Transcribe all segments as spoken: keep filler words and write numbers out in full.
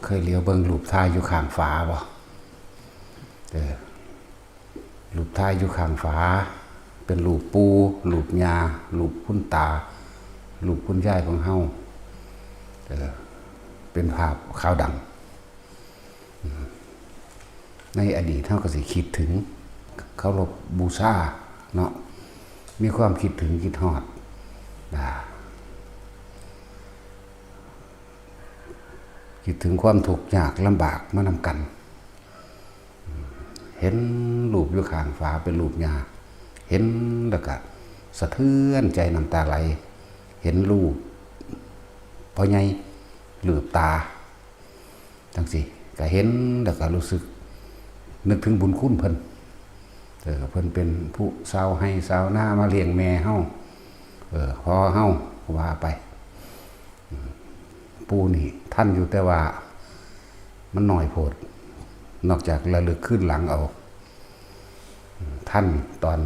เคยเหลียวเบิ่งรูปถ่ายอยู่ข้างฝาบ่? เออ รูปถ่ายอยู่ข้างฝา เป็นรูปปู่ รูปย่า รูปคุณตา รูปคุณยายของเฮา เออ เป็นภาพขาวดำ ในอดีตเฮาก็สิคิดถึง เคารพบูชาเนาะ มีความคิดถึงคิดฮอด อ่า คิดถึงความทุกข์ยากลำบากมานำกัน เห็นรูปอยู่ข้างฝาเป็นรูปย่า เห็นแล้วก็สะเทือนใจน้ำตาไหล เห็นรูปพ่อใหญ่ รูปตา จั่งซี้ ก็เห็นแล้วก็รู้สึก นึกถึงบุญคุณเพิ่น เออ เพิ่นเป็นผู้ซาวไฮ่ซาวนามาเลี้ยงแม่เฮา เออ พ่อเฮา ว่าไป อืม ปู่นี่ทันอยู่ แต่ว่ามันน้อยโพด นอกจากระลึกคืนหลังเอา อืม ทันตอน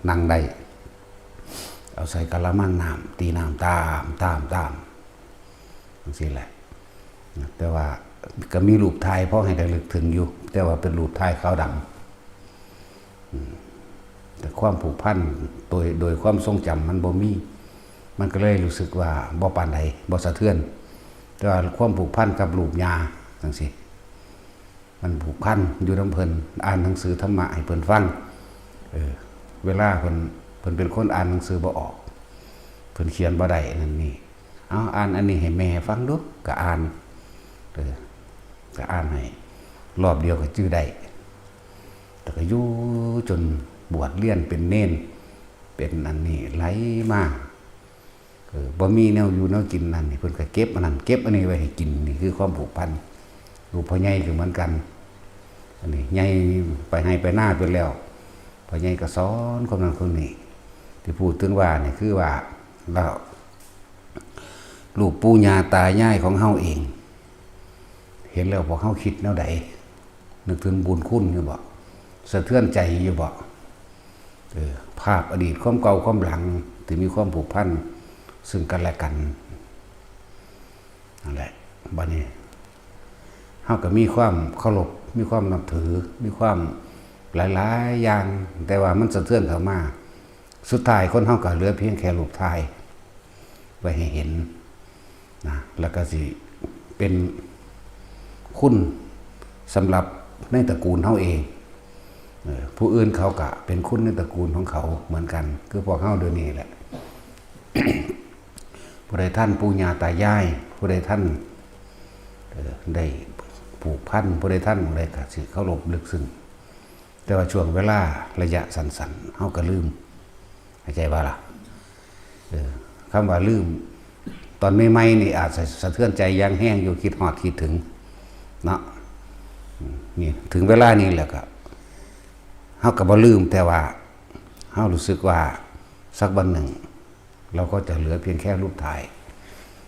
นั่งได้ เอาใส่กะละมังน้ำ ตีน้ำตาม ตาม ตาม จั่งซี้แหละ แต่ว่าก็มีรูปถ่ายพอให้ระลึกถึงอยู่ แต่ว่าเป็นรูปถ่ายขาวดำ อืม แต่ความผูกพันโดย โดยความทรงจำมันบ่มี มันก็เลยรู้สึกว่าบ่ปานใด บ่สะเทือน แต่ว่าความผูกพันกับรูปย่าจั่งซี้ มันผูกพันอยู่นำเพิ่น อ่านหนังสือธรรมะให้เพิ่นฟัง เออ เวลาเพิ่น เพิ่นเป็นคนอ่านหนังสือบ่ออก เพิ่นเขียนบ่ได้นั่นนี่ เอาอ่านอันนี้ให้แม่ฟังดู ก็อ่าน เออ ก็อ่านให้ รอบเดียวก็จื่อได้ แต่ก็อยู่จนบวชเรียนเป็นเณร เป็นอันนี้ไหลมา เออ บ่มีแนวอยู่แนวกินนั่นนี่ เพิ่นก็เก็บอันนั้น เก็บอันนี้ไว้ให้กิน นี่คือความผูกพัน รูปพ่อใหญ่ก็เหมือนกัน อันนี้ใหญ่ไปไฮ่ไปนาเพิ่นแล้ว พ่อใหญ่ก็สอนคนนั้นคนนี้ ที่พูดถึงว่านี่คือว่า แล้ว รูปปู่ย่าตายายของเฮาเอง เห็นแล้วพวกเฮาคิดแนวใด นึกถึงบุญคุณอยู่บ่ สะเทือนใจอยู่บ่ เออ ภาพอดีต ความเก่า ความหลัง ที่มีความผูกพันซึ่งกันและกัน นั่นแหละ บัดนี้ เฮาก็มีความเคารพ มีความนับถือ มีความหลายๆอย่าง แต่ว่ามันสะเทือนเข้ามา สุดท้ายคนเฮาก็เหลือเพียงแค่รูปถ่าย ไว้ให้เห็นนะ แล้วก็สิเป็นคุณสำหรับในตระกูลเฮาเอง เออ ผู้อื่นเขาก็เป็นคุณในตระกูลของเขาเหมือนกัน คือพวกเฮาเดี๋ยวนี้แหละ ผู้ใดทันปู่ย่าตายาย ผู้ใดทัน เออ ได้ผูกพัน ผู้ใดทันอะไรก็สิเคารพลึกซึ้ง แต่ว่าช่วงเวลาระยะสั้นๆ เฮาก็ลืม เข้าใจบ่ล่ะ เออ คำว่าลืม ตอนใหม่ๆนี่อาจจะสะเทือนใจอย่างแฮงอยู่ คิดฮอดคิดถึง เนาะ อืม นี่ ถึงเวลานี้แล้วก็ เฮาก็บ่ลืม แต่ว่าเฮารู้สึกว่าสักวันหนึ่ง เราก็จะเหลือเพียงแค่รูปถ่าย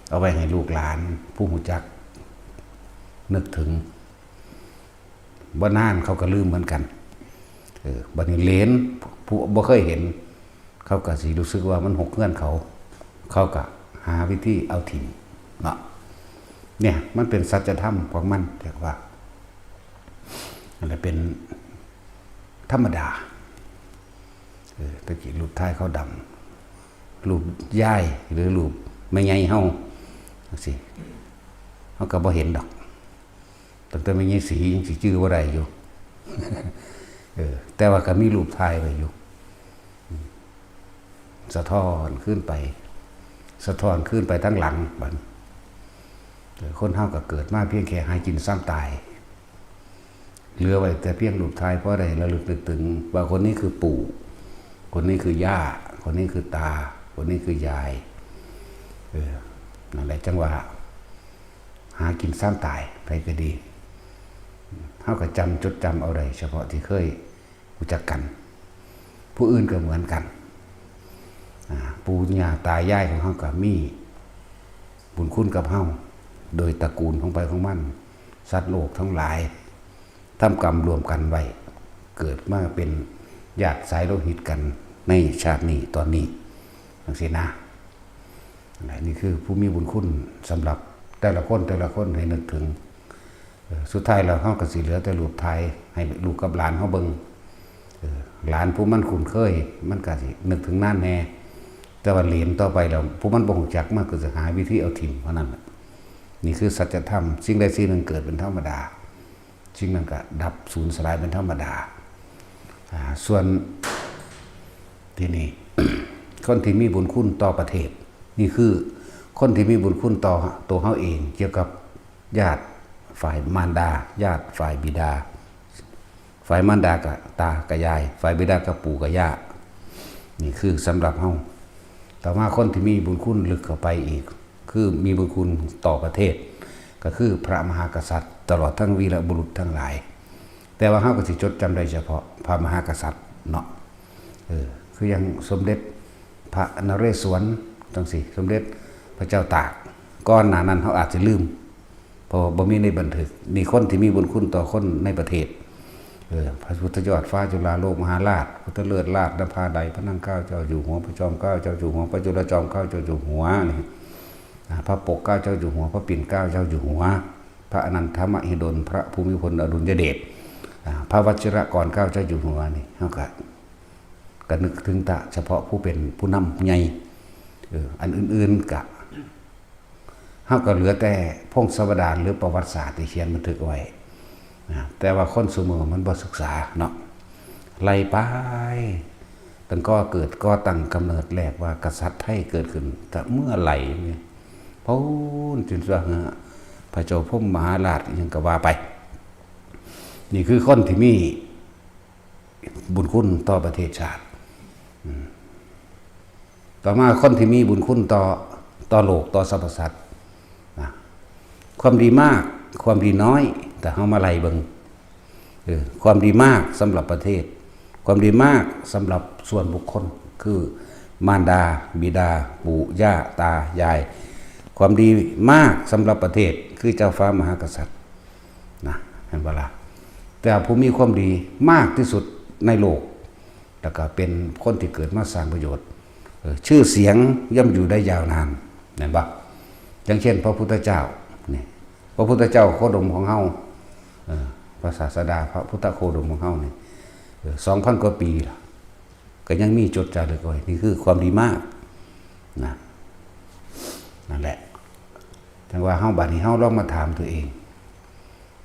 เอาไว้ให้ลูกหลานผู้รู้จักนึกถึง บ่นานเขาก็ลืมเหมือนกัน เออ บัดนี้เหลนผู้บ่เคยเห็น เขาก็สิรู้สึกว่ามันหกเฮือนเขา เขาก็หาวิธีเอาถิ่มเนาะ เนี่ย มันเป็นสัจธรรมของมัน เรียกว่า อันนั้นเป็นธรรมดา เออ ตะกี้รูปถ่ายขาวดำ รูปยาย หรือรูปแม่ใหญ่เฮา จั่งซี้ เฮาก็บ่เห็นดอก ตั้งแต่แม่ใหญ่ศรียังสิจื่อบ่ได้อยู่ เออ แต่ว่าก็มีรูปถ่ายไว้อยู่ สะท้อนขึ้นไป สะท้อนขึ้นไปทั้งหลังบัด เออ คนเฮาก็เกิดมาเพียงแค่หากินซ้ำตาย เหลือไว้แต่เพียงรูปถ่ายพอได้ระลึกนึกถึงว่าคนนี้คือปู่ คนนี้คือย่า คนนี้คือตา คนนี้คือยาย เออ นั่นแหละจั่งว่า หากินซ้ำตาย ไผก็ดี เฮาก็จำจดจำเอาได้ เฉพาะที่เคยรู้จักกัน ผู้อื่นก็เหมือนกัน อ่า ปู่ย่าตายายของเฮาก็มีบุญคุณกับเฮา โดยตระกูลของไผของมัน สัตว์โลกทั้งหลาย ทำกรรมร่วมกันไว้ เกิดมาเป็นญาติสายโลหิตกันในชาตินี้ตอนนี้ จั่งซี้นะ และนี่คือผู้มีบุญคุณสำหรับแต่ละคน แต่ละคนให้นึกถึง เออ สุดท้ายแล้วเฮาก็สิเหลือแต่รูปถ่ายให้ลูกกับหลานเฮาเบิ่ง เออ หลานผู้มันคุ้นเคย มันก็สินึกถึงนานแหน่ แต่ว่าเหลนต่อไปแล้ว ผู้มันบ่ฮู้จัก มันก็สิหาวิธีเอาถิ่มเท่านั้นแหละ นี่คือสัจธรรม สิ่งใดสิ่งหนึ่งเกิดเป็นธรรมดา สิ่งนั้นก็ดับสูญสลายเป็นธรรมดา อ่า ส่วน ทีนี้ คนที่มีบุญคุณต่อประเทศ นี่คือคนที่มีบุญคุณต่อตัวเฮาเอง เกี่ยวกับญาติฝ่ายมารดา ญาติฝ่ายบิดา ฝ่ายมารดาก็ตากับยาย ฝ่ายบิดาก็ปู่กับย่า นี่คือสำหรับเฮา ต่อมาคนที่มีบุญคุณลึกเข้าไปอีก คือมีบุญคุณต่อประเทศ ก็คือพระมหากษัตริย์ ตลอดทั้งวีรบุรุษทั้งหลาย แต่ว่าเฮาก็สิจดจำได้เฉพาะพระมหากษัตริย์เนาะ เออ คือยังสมเด็จพระนเรศวรจังซี่ สมเด็จพระเจ้าตาก ก่อนหน้านั้นเฮาอาจสิลืม เพราะว่าบ่มีในบันทึก นี่คนที่มีบุญคุณต่อคนในประเทศ เออ พระพุทธยอดฟ้าจุฬาโลกมหาราช พุทธเลิศราชนภาลัย พระนั่งเกล้าเจ้าอยู่หัว พระจอมเกล้าเจ้าอยู่หัว พระจุลจอมเกล้าเจ้าอยู่หัว นี่ อ่า พระปกเกล้าเจ้าอยู่หัว พระปิ่นเกล้าเจ้าอยู่หัว พระอนันทมหิดล พระภูมิพลอดุลยเดช อ่า พระวชิรกรเกล้าเจ้าอยู่หัว นี่ เฮาก็ ก็นึกถึงแต่เฉพาะผู้เป็นผู้นำผู้ใหญ่ เออ อันอื่นๆ ก็ เฮาก็เหลือแต่พงศาวดารหรือประวัติศาสตร์ที่เขียนบันทึกเอาไว้นะ แต่ว่าคนซุมื้อมันบ่ศึกษาเนาะ ไล่ไป ตั้งก่อเกิดก่อตั้งกำเนิดแรกว่ากษัตริย์ไทยเกิดขึ้นแต่เมื่อไหร่เนี่ย พู้นจนว่าพระเจ้าพรหมมหาราชอิหยังก็ว่าไป นี่คือคนที่มีบุญคุณต่อประเทศชาติ อืม ต่อมาคนที่มีบุญคุณต่อ ต่อโลก ต่อสรรพสัตว์นะ ความดีมาก ความดีน้อย แต่เฮามาไล่เบิ่ง เออ ความดีมากสำหรับประเทศ ความดีมากสำหรับส่วนบุคคล คือมารดา บิดา ปู่ ย่า ตา ยาย ความดีมากสำหรับประเทศ คือเจ้าฟ้ามหากษัตริย์นะ เห็นบ่ล่ะ แต่ผู้มีความดีมากที่สุดในโลก แล้วก็เป็นคนที่เกิดมาสร้างประโยชน์ เออ ชื่อเสียงย่อมอยู่ได้ยาวนาน แม่นบ่ อย่างเช่นพระพุทธเจ้า นี่ พระพุทธเจ้าโคดมของเฮา เออ พระศาสดา พระพุทธโคดมของเฮานี่ เออ สองพันกว่าปีล่ะ ก็ยังมีจดจารึกไว้ นี่คือความดีมากนะ นั่นแหละ จังว่าเฮา บัดนี้เฮาลองมาถามตัวเอง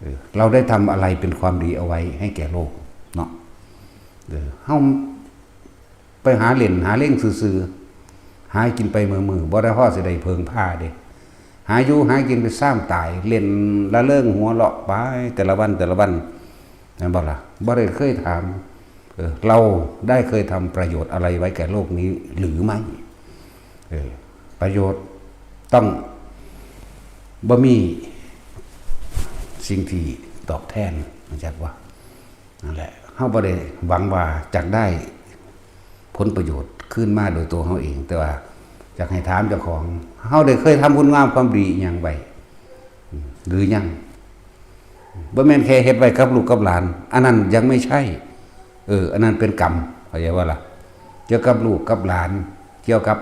เออ เราได้ทำอะไรเป็นความดีเอาไว้ให้แก่โลกเนาะ เออ เฮาไปหาเล่นหาเล่นซื่อๆ หากินไปมื้อๆ บ่ได้พอสิได้เพิ่งพาเด้ หาอยู่หากินไปซ้ำตาย เล่นละเริงหัวเราะไปแต่ละวันแต่ละวัน แม่นบ่ล่ะ บ่ได้เคยถาม เออ เราได้เคยทำประโยชน์อะไรไว้แก่โลกนี้หรือไม่ เออ ประโยชน์ต้องบ่มีสิ่งที่ตอบแทน รู้จักบ่ นั่นแหละ เฮาบ่ได้หวังว่าจักได้ผลประโยชน์คืนมาโดยตัวเฮาเอง แต่ว่าอยากให้ถามเจ้าของ เฮาได้เคยทำคุณงามความดีอิหยังไว้ อืม หรือยัง บ่แม่นแค่เฮ็ดไว้กับลูกกับหลาน อันนั้นยังไม่ใช่ เออ อันนั้นเป็นกรรม เข้าใจบ่ล่ะ เกี่ยวกับลูกกับหลาน เกี่ยวกับ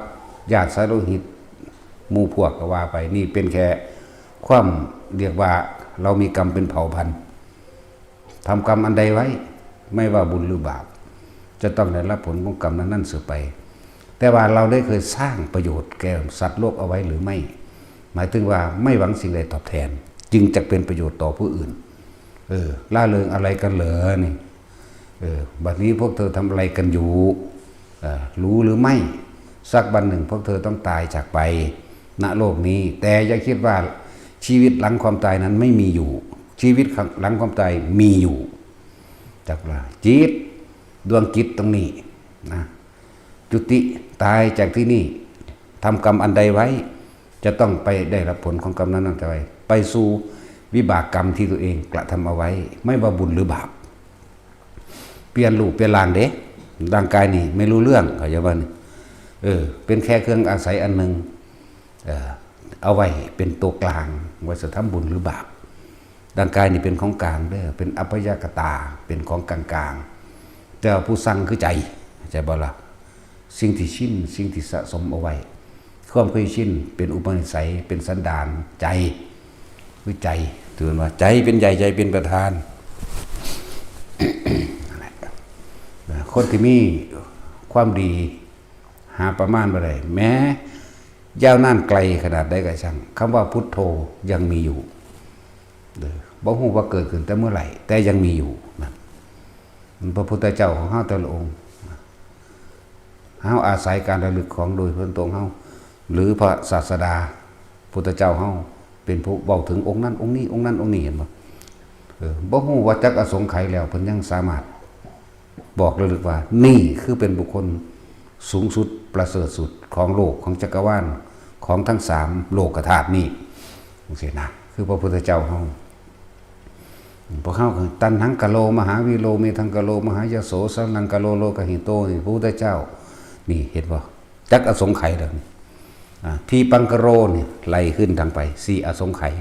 ญาติสายโลหิต หมู่พวกก็ว่าไป นี่เป็นแค่ความ เรียกว่าเรามีกรรมเป็นเผ่าพันธุ์ ทำกรรมอันใดไว้ ไม่ว่าบุญหรือบาป จะต้องได้รับผลของกรรมนั้นๆ สืบไป แต่ว่าเราได้เคยสร้างประโยชน์แก่สัตว์โลกเอาไว้หรือไม่ หมายถึงว่าไม่หวังสิ่งใดตอบแทน จึงจะเป็นประโยชน์ต่อผู้อื่น เออ ร่าเริงอะไรกันเหรอนี่ เออ บัดนี้พวกเธอทำอะไรกันอยู่ เออ รู้หรือไม่ สักวันหนึ่งพวกเธอต้องตายจากไป ณ โลกนี้ แต่อย่าคิดว่าชีวิตหลังความตายนั้นไม่มีอยู่ ชีวิตหลังความตายมีอยู่ จักว่าจิต ดวงจิตตรงนี้นะ จุติตายจากที่นี่ ทำกรรมอันใดไว้ จะต้องไปได้รับผลของกรรมนั้นๆ ไป ไปสู่วิบากกรรมที่ตัวเองกระทำเอาไว้ ไม่ว่าบุญหรือบาป เปลี่ยนรูปเปลี่ยนร่างเด้ ร่างกายนี่ไม่รู้เรื่อง เข้าใจบ่นี่ เออ เป็นแค่เครื่องอาศัยอันหนึ่ง เอ่อ เอาไว้เป็นตัวกลาง ไว้สิทำบุญหรือบาป ร่างกายนี่เป็นของกลางเด้อ เป็นอัพยากตา เป็นของกลางๆ แต่ว่าผู้สั่งคือใจ เข้าใจบ่ล่ะ สิ่งที่ชิน สิ่งที่สะสมเอาไว้ ความเคยชิน เป็นอุปนิสัย เป็นสันดาน ใจ คือใจ ถือว่าใจเป็นใหญ่ใจเป็นประธาน คนที่มีความดีหาประมาณบ่ได้ แม้ยาวนานไกลขนาดใดก็ช่าง คำว่าพุทโธยังมีอยู่ เออ บ่ฮู้ว่าเกิดขึ้นแต่เมื่อไหร่ แต่ยังมีอยู่นะ พระพุทธเจ้าของเฮาแต่ละองค์ เฮาอาศัยการระลึกของโดยเพิ่นตรงเฮา หรือพระศาสดาพุทธเจ้าเฮา เป็นผู้เว้าถึงองค์นั้นองค์นี้ องค์นั้นองค์นี้ เห็นบ่ เออ บ่ฮู้ว่าจักอสงไขยแล้ว เพิ่นยังสามารถบอกระลึกว่า นี่คือเป็นบุคคลสูงสุดประเสริฐสุดของโลก ของจักรวาล ของทั้งสามโลกธาตุนี้ จังซี้นะ คือพระพุทธเจ้าเฮา พวกเฮาคือ ตัณหังกะโล มหาวีโร เมธังกะโล มหายโส สรณังกะโล โลกหิโต นี่พระพุทธเจ้า นี่เห็นบ่ จักอสงไขยแล้วนี่ อ่า ทีปังกะโร นี่ไล่ขึ้นทางไป สี่อสงไขย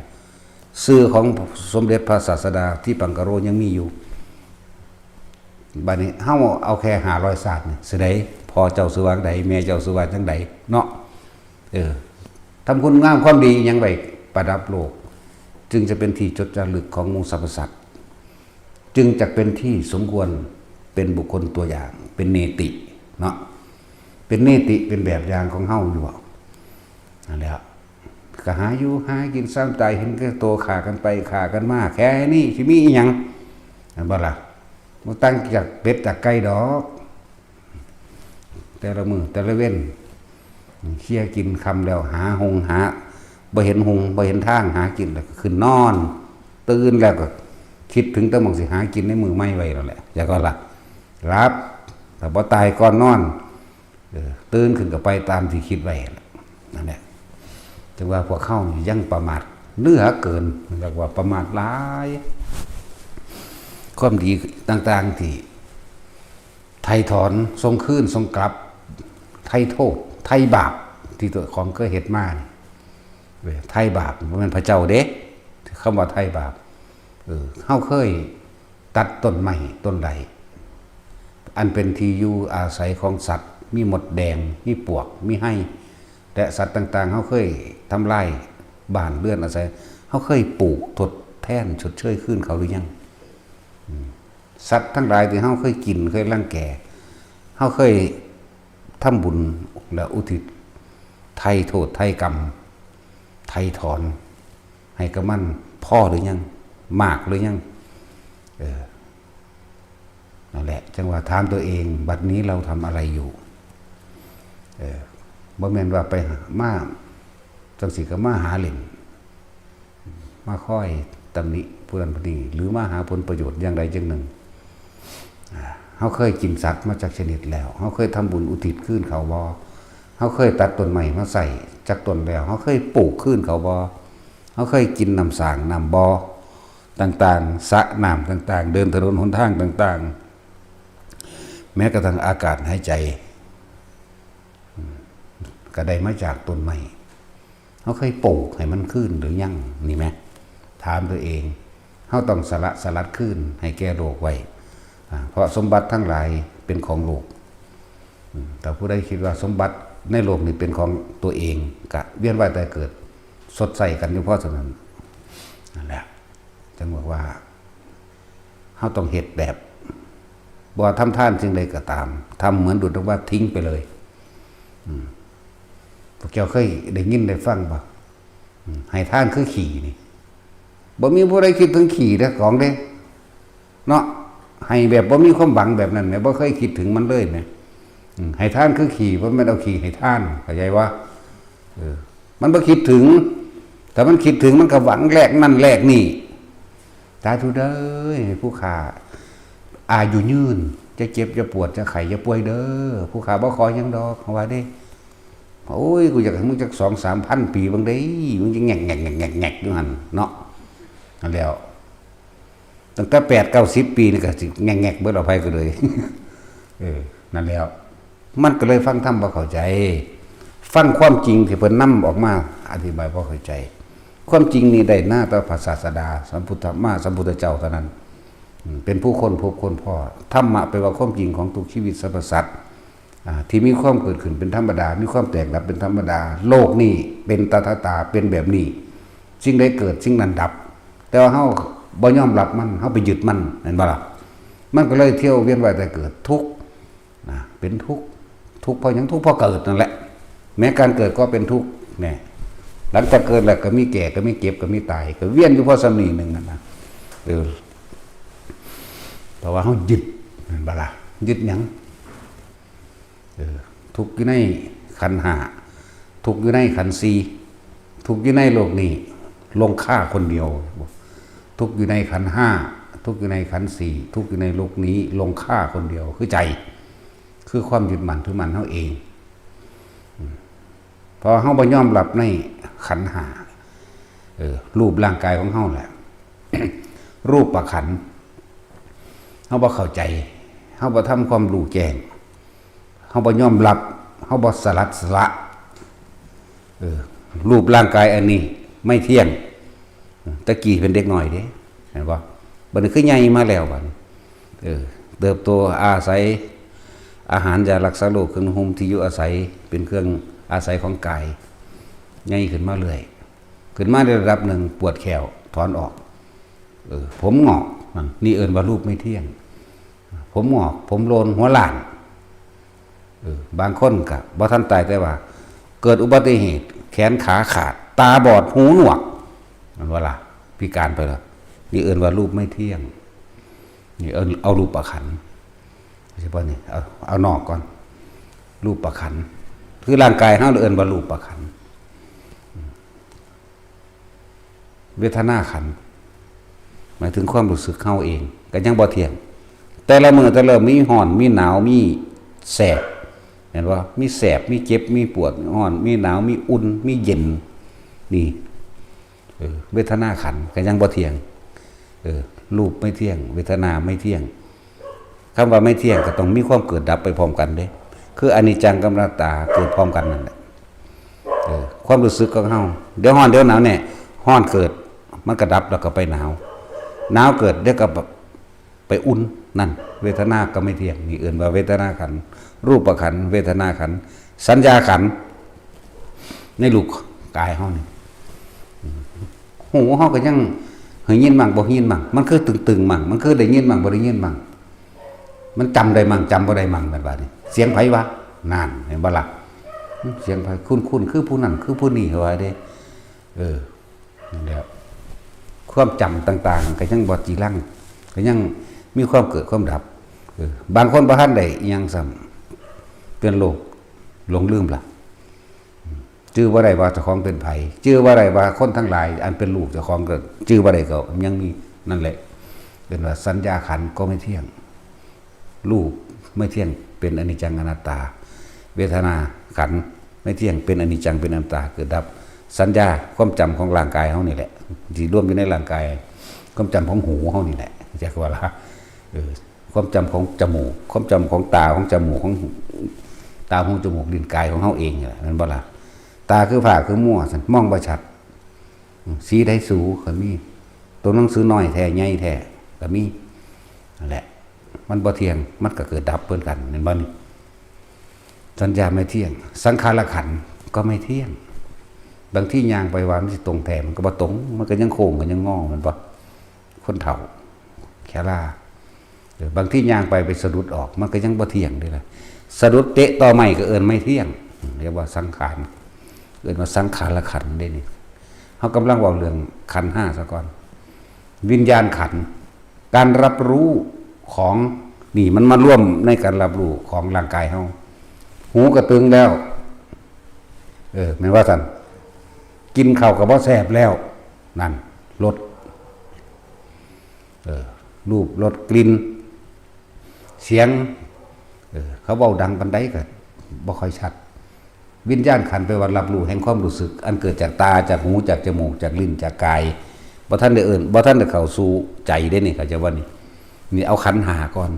ชื่อของสมเด็จพระศาสดาทีปังกะโรยังมีอยู่ บัดนี้เฮาเอาแค่ห้าร้อยชาตินี่ สิได้ พ่อเจ้าชื่อว่าจั่งใด แม่เจ้าชื่อว่าจั่งใด เนาะ เออ ทำคุณงามความดีอิหยังไว้ประดับโลก จึงจะเป็นที่จดจารึกของหมู่สรรพสัตว์ จึงจะเป็นที่สมควรเป็นบุคคลตัวอย่าง เป็นเนติ เนาะ เป็นเนติ เป็นแบบอย่างของเฮาอยู่บ่ นั่นแหละ ก็หาอยู่หากิน ซ้ำตายเห็นแก่ตัว ฆ่ากันไปฆ่ากันมา แค่นี้สิมีอิหยัง แม่นบ่ล่ะ บ่ต่างจากเป็ดจากไก่ดอก แต่ละมื้อแต่ละเว็น เคลียร์กินค่ำแล้ว หาหงหา บ่เห็นหงบ่เห็นทาง หากินแล้วก็ขึ้นนอน ตื่นแล้วก็คิดถึงแต่หม่องสิหากินในมื้อใหม่ไว้นั่นแหละ แล้วก็ล่ะ หลับ ถ้าบ่ตายก่อนนอน เออ ตื่นขึ้นก็ไปตามที่คิดไว้ นั่นแหละ จั่งว่าพวกเฮานี่ยังประมาทเหลือเกิน เรียกว่าประมาทหลาย ความดีต่างๆที่ไถ่ถอน ส่งคืน ส่งกลับ ไถ่โทษ ไถ่บาป ที่ตัวของเคยเฮ็ดมานี่ เว้ย ไถ่บาป บ่แม่นพระเจ้าเด้ คำว่าไถ่บาป เออ เฮาเคยตัดต้นไม้ต้นใด อันเป็นที่อยู่อาศัยของสัตว์ มีมดแดง มีปวก มีไฮ และสัตว์ต่างๆ เฮาเคยทำลายบ้านเรือนอาศัย เฮาเคยปลูกทดแทนชดเชยคืนเขาหรือยัง อืม สัตว์ทั้งหลายที่เฮาเคยกิน เคยรังแก เฮาเคยทำบุญและอุทิศ ไถ่โทษ ไถ่กรรม ไถ่ถอน ให้กับมันพอหรือยัง มากหรือยัง เออ นั่นแหละ จั่งว่าถามตัวเอง บัดนี้เราทำอะไรอยู่ เออ บ่แม่นว่าไปหา มา จั่งซี้ก็มาหาเล่น มาคอยตำหนิผู้นั้นผู้นี้ หรือมาหาผลประโยชน์อย่างใดอย่างหนึ่ง อ่า เฮาเคยกินสัตว์มาจักชนิดแล้ว เฮาเคยทำบุญอุทิศคืนเขาบ่ เฮาเคยตัดต้นไม้มาใส่จักต้นแล้ว เฮาเคยปลูกคืนเขาบ่ เฮาเคยกินน้ำสร้างน้ำบ่ต่างๆ สระน้ำต่างๆ เดินถนนหนทางต่างๆ แม้กระทั่งอากาศหายใจ อืม ก็ได้มาจากต้นไม้ เฮาเคยปลูกให้มันคืนหรือยัง นี่แหม ถามตัวเอง เฮาต้องสละสลัดคืนให้แก่โลกไว้ อ่า เพราะสมบัติทั้งหลายเป็นของโลก อืม แต่ผู้ใดคิดว่าสมบัติในโลกนี้เป็นของตัวเอง ก็เวียนว่ายตายเกิด ชดใช้กันอยู่พอเท่านั้น นั่นแหละ จั่งบอกว่า เฮาต้องเฮ็ดแบบ บ่ว่าทำทานสิ่งใดก็ตาม ทำเหมือนดุจดังว่าทิ้งไปเลย อืม พวกเจ้าเคยได้ยินได้ฟังบ่ อืม ให้ทานคือขี้นี่ บ่มีผู้ใดคิดถึงขี้เด้อของเด้ เนาะ ให้แบบบ่มีความหวังแบบนั้นแหม บ่เคยคิดถึงมันเลยแหม อืม ให้ทานคือขี้ บ่แม่นเอาขี้ให้ทาน เข้าใจบ่ เออ มันบ่คิดถึง ถ้ามันคิดถึงมันก็หวังแลกนั่นแลกนี่ สาธุเด้อ ให้ผู้ข้าอายุยืน จะเจ็บจะปวดจะไข้จะป่วยเด้อ ผู้ข้าบ่ขอหยังดอก ว่าเด้ โอ้ย กูอยากให้มึงจักสองสามพันปีเบิ่งเด้ มึงจะแงกแงกแงกแงกแงกอยู่หั่นเนาะ นั่นแหล้ว ตั้งแต่แปดเก้าสิบปีนี่ก็สิแงกแงกเบิดเอา ไผก็เลย เออ นั่นแหล้ว มันก็เลยฟังธรรมบ่เข้าใจ ฟังความจริงที่เพิ่นนำออกมาอธิบายบ่เข้าใจ ความจริงนี่ได้หน้าแต่พระศาสดา สัมพุทธมา สัมพุทธเจ้าเท่านั้น อืม เป็นผู้ค้นพบค้นพ้อ ธรรมะแปลว่าความจริงของทุกชีวิตสรรพสัตว์ อ่า ที่มีความเกิดขึ้นเป็นธรรมดา มีความแตกดับเป็นธรรมดา โลกนี้เป็นตถาตา เป็นแบบนี้ สิ่งใดเกิดสิ่งนั้นดับ แต่ว่าเฮาบ่ยอมรับมัน เฮาไปยึดมัน แม่นบ่ล่ะ? มันก็เลยเที่ยวเวียนว่ายตายเกิด ทุกข์นะ เป็นทุกข์ ทุกข์เพราะหยัง? ทุกข์เพราะเกิดนั่นแหละ แม้การเกิดก็เป็นทุกข์ เนี่ย หลังจากเกิดแล้วก็มีแก่ ก็มีเจ็บ ก็มีตาย ก็เวียนอยู่เพราะส่ำนี้หนึ่งนั่นนะ เออ เพราะว่าเฮายึด แม่นบ่ล่ะ? ยึดหยัง? เออ ทุกข์อยู่ในขันธ์ห้า ทุกข์อยู่ในขันธ์สี่ ทุกข์อยู่ในโลกนี้ ลงฆ่าคนเดียว ทุกข์อยู่ในขันธ์ห้า ทุกข์อยู่ในขันธ์สี่ ทุกข์อยู่ในโลกนี้ ลงฆ่าคนเดียว คือใจ คือความยึดมั่นถือมั่นเฮาเอง อืม เพราะเฮาบ่ยอมรับในขันธ์ห้า เออ รูปร่างกายของเฮาแหละ รูปขันธ์ เฮาบ่เข้าใจ เฮาบ่ทำความรู้แจ้ง เฮาบ่ยอมรับ เฮาบ่สลัดสละ เออ รูปร่างกายอันนี้ไม่เที่ยง ตะกี้เป็นเด็กน้อยเด้ เห็นบ่? บัดนี้คือใหญ่มาแล้วบัดนี้ เออ เติบโตอาศัยอาหาร ยารักษาโรค เครื่องนุ่งห่ม ที่อยู่อาศัย เป็นเครื่องอาศัยของกาย ใหญ่ขึ้นมาเรื่อย ขึ้นมาในระดับหนึ่ง ปวดแข้ว ถอนออก เออ ผมหงอก นั่น นี่เอิ้นว่ารูปไม่เที่ยง ผมหงอก ผมโลน หัวล้าน เออ บางคนก็บ่ทันตาย แต่ว่าเกิดอุบัติเหตุ แขนขาขาด ตาบอด หูหนวก แม่นบ่ล่ะ? พิการไปแล้ว นี่เอิ้นว่ารูปไม่เที่ยง นี่เอา เอารูปขันธ์ เฉพาะนี่ เอา เอานอกก่อน รูปขันธ์ คือร่างกายเฮาเอิ้นว่ารูปขันธ์ เวทนาขันธ์ หมายถึงความรู้สึกเฮาเอง ก็ยังบ่เที่ยง แต่ละมื้อแต่ละมื้อมีร้อน มีหนาว มีแสบ เห็นบ่? มีแสบ มีเจ็บ มีปวด มีร้อน มีหนาว มีอุ่น มีเย็น นี่ เออ เวทนาขันธ์ก็ยังบ่เที่ยง เออ รูปไม่เที่ยง เวทนาไม่เที่ยง คำว่าไม่เที่ยงก็ต้องมีความเกิดดับไปพร้อมกันเด้ คืออนิจจังกับอนัตตาเกิดพร้อมกันนั่นแหละ เออ ความรู้สึกของเฮา เดี๋ยวร้อนเดี๋ยวหนาวเนี่ย ร้อนเกิด มันก็ดับแล้วก็ไปหนาว หนาวเกิด เดี๋ยวก็แบบไปอุ่น นั่น เวทนาก็ไม่เที่ยง นี่เอิ้นว่าเวทนาขันธ์ รูปขันธ์ เวทนาขันธ์ สัญญาขันธ์ ในรูปกายเฮานี่ หูเฮาก็ยังได้ยินมั่งบ่ได้ยินมั่ง มันคือตึงๆมั่ง มันคือได้ยินมั่งบ่ได้ยินมั่ง มันจำได้มั่งจำบ่ได้มั่ง แม่นบ่นี่ เสียงไผวะ นั่น เห็นบ่ล่ะ? เสียงไผ คุ้นๆ คือผู้นั้น คือผู้นี้ ว่าเด้ เออ นั่นแหละ ความจำต่างๆ ก็ยังบ่จีรัง ก็ยังมีความเกิดความดับ เออ บางคนบ่ทันได้อิหยังซ้ำ เป็นโรคหลงลืมล่ะ จื่อบ่ได้ว่าเจ้าของเป็นไผ จื่อบ่ได้ว่าคนทั้งหลายอันเป็นลูกเจ้าของก็จื่อบ่ได้ก็ยังมี นั่นแหละ เอิ้นว่าสัญญาขันธ์ก็ไม่เที่ยง รูปไม่เที่ยง เป็นอนิจจังอนัตตา เวทนาขันธ์ไม่เที่ยง เป็นอนิจจัง เป็นอนัตตา เกิดดับ สัญญา ความจำของร่างกายเฮานี่แหละ ที่รวมอยู่ในร่างกาย ความจำของหูเฮานี่แหละ จักว่าล่ะ เออ ความจำของจมูก ความจำของตา ของจมูก ของตา หู จมูก ลิ้น กายของเฮาเองนี่แหละ แม่นบ่ล่ะ? ตาคือผ้าคือมัว ซั่น มองบ่ชัด อืม สีใดสูก็มี ตัวหนังสือน้อยแท้ ใหญ่แท้ ก็มี นั่นแหละ มันบ่เที่ยง มันก็เกิดดับเหมือนกัน แม่นบ่นี่? สัญญาไม่เที่ยง สังขารขันธ์ก็ไม่เที่ยง บางทีย่างไปว่ามันสิตรงแท้ มันก็บ่ตรง มันก็ยังโค้ง ก็ยังงอ แม่นบ่? คนเฒ่า แขลา เออ บางทีย่างไปไปสะดุดออก มันก็ยังบ่เที่ยงเด้ล่ะ สะดุดเตะตอไม้ก็เอิ้นไม่เที่ยง เรียกว่าสังขาร เอิ้นว่าสังขารขันธ์เด้นี่ เฮากำลังเว้าเรื่องขันธ์ห้าซะก่อน วิญญาณขันธ์ การรับรู้ของ นี่มันมารวมในการรับรู้ของร่างกายเฮา หูก็ตึงแล้ว เออ แม่นว่าซั่น กินข้าวก็บ่แซ่บแล้ว นั่น รส เออ รูป รส กลิ่น เสียง เออ เขาเว้าดังปานใดก็บ่ค่อยชัด วิญญาณขันธ์แปลว่ารับรู้แห่งความรู้สึก อันเกิดจากตา จากหู จากจมูก จากลิ้น จากกาย บ่ทันได้เอิ้น บ่ทันได้เข้าสู่ใจเด้นี่ เข้าใจบ่นี่? นี่เอาขันธ์ห้าก่อน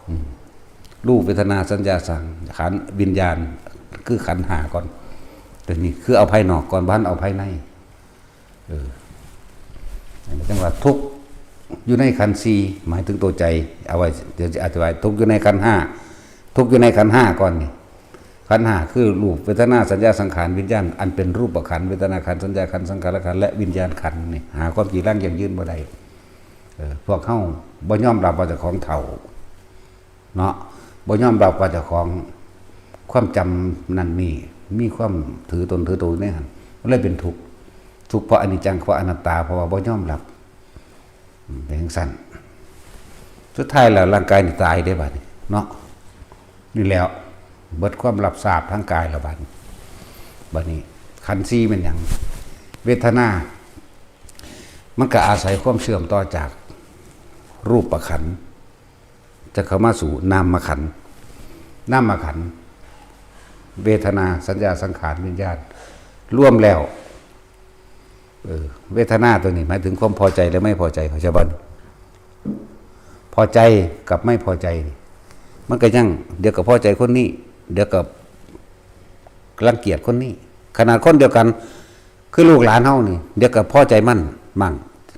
อืม รูป เวทนา สัญญา สังขาร วิญญาณ คือขันธ์ห้าก่อน ตัวนี้คือเอาภายนอกก่อน บ่ทันเอาภายใน เออ อันนี้จั่งว่าทุกข์อยู่ในขันธ์สี่ หมายถึงตัวใจ เอาไว้ เดี๋ยวจะอธิบาย ทุกข์อยู่ในขันธ์ห้า ทุกข์อยู่ในขันธ์ห้าก่อนนี่ ขันธ์ห้าคือรูป เวทนา สัญญา สังขาร วิญญาณ อันเป็นรูปขันธ์ เวทนาขันธ์ สัญญาขันธ์ สังขารขันธ์ และวิญญาณขันธ์นี่ หาความจีรังยั่งยืนบ่ได้ เออ พวกเฮาบ่ยอมรับว่าเจ้าของเฒ่า เนาะ บ่ยอมรับว่าเจ้าของความจำนั่นนี่ มีความถือตนถือตัวในหั่น มันเลยเป็นทุกข์ ทุกข์เพราะอนิจจัง เพราะอนัตตา เพราะว่าบ่ยอมรับ อืม เป็นจั่งซั้น สุดท้ายแล้วร่างกายนี่ตายเด้บัดนี้ เนาะ นี่แล้ว เบิดความรับทราบทางกายแล้วบัดนี้ บัดนี้ ขันธ์สี่แม่นหยัง เวทนา มันก็อาศัยความเชื่อมต่อจากรูปขันธ์ จะเข้ามาสู่นามขันธ์ นามขันธ์ เวทนา สัญญา สังขาร วิญญาณ รวมแล้ว เออ เวทนาตัวนี้หมายถึงความพอใจและไม่พอใจ เข้าใจบ่ พอใจกับไม่พอใจนี่ มันก็ยัง เดี๋ยวก็พอใจคนนี้ เดี๋ยวก็รังเกียจคนนี้ ขนาดคนเดียวกัน คือลูกหลานเฮานี่ เดี๋ยวก็พอใจมันมั่ง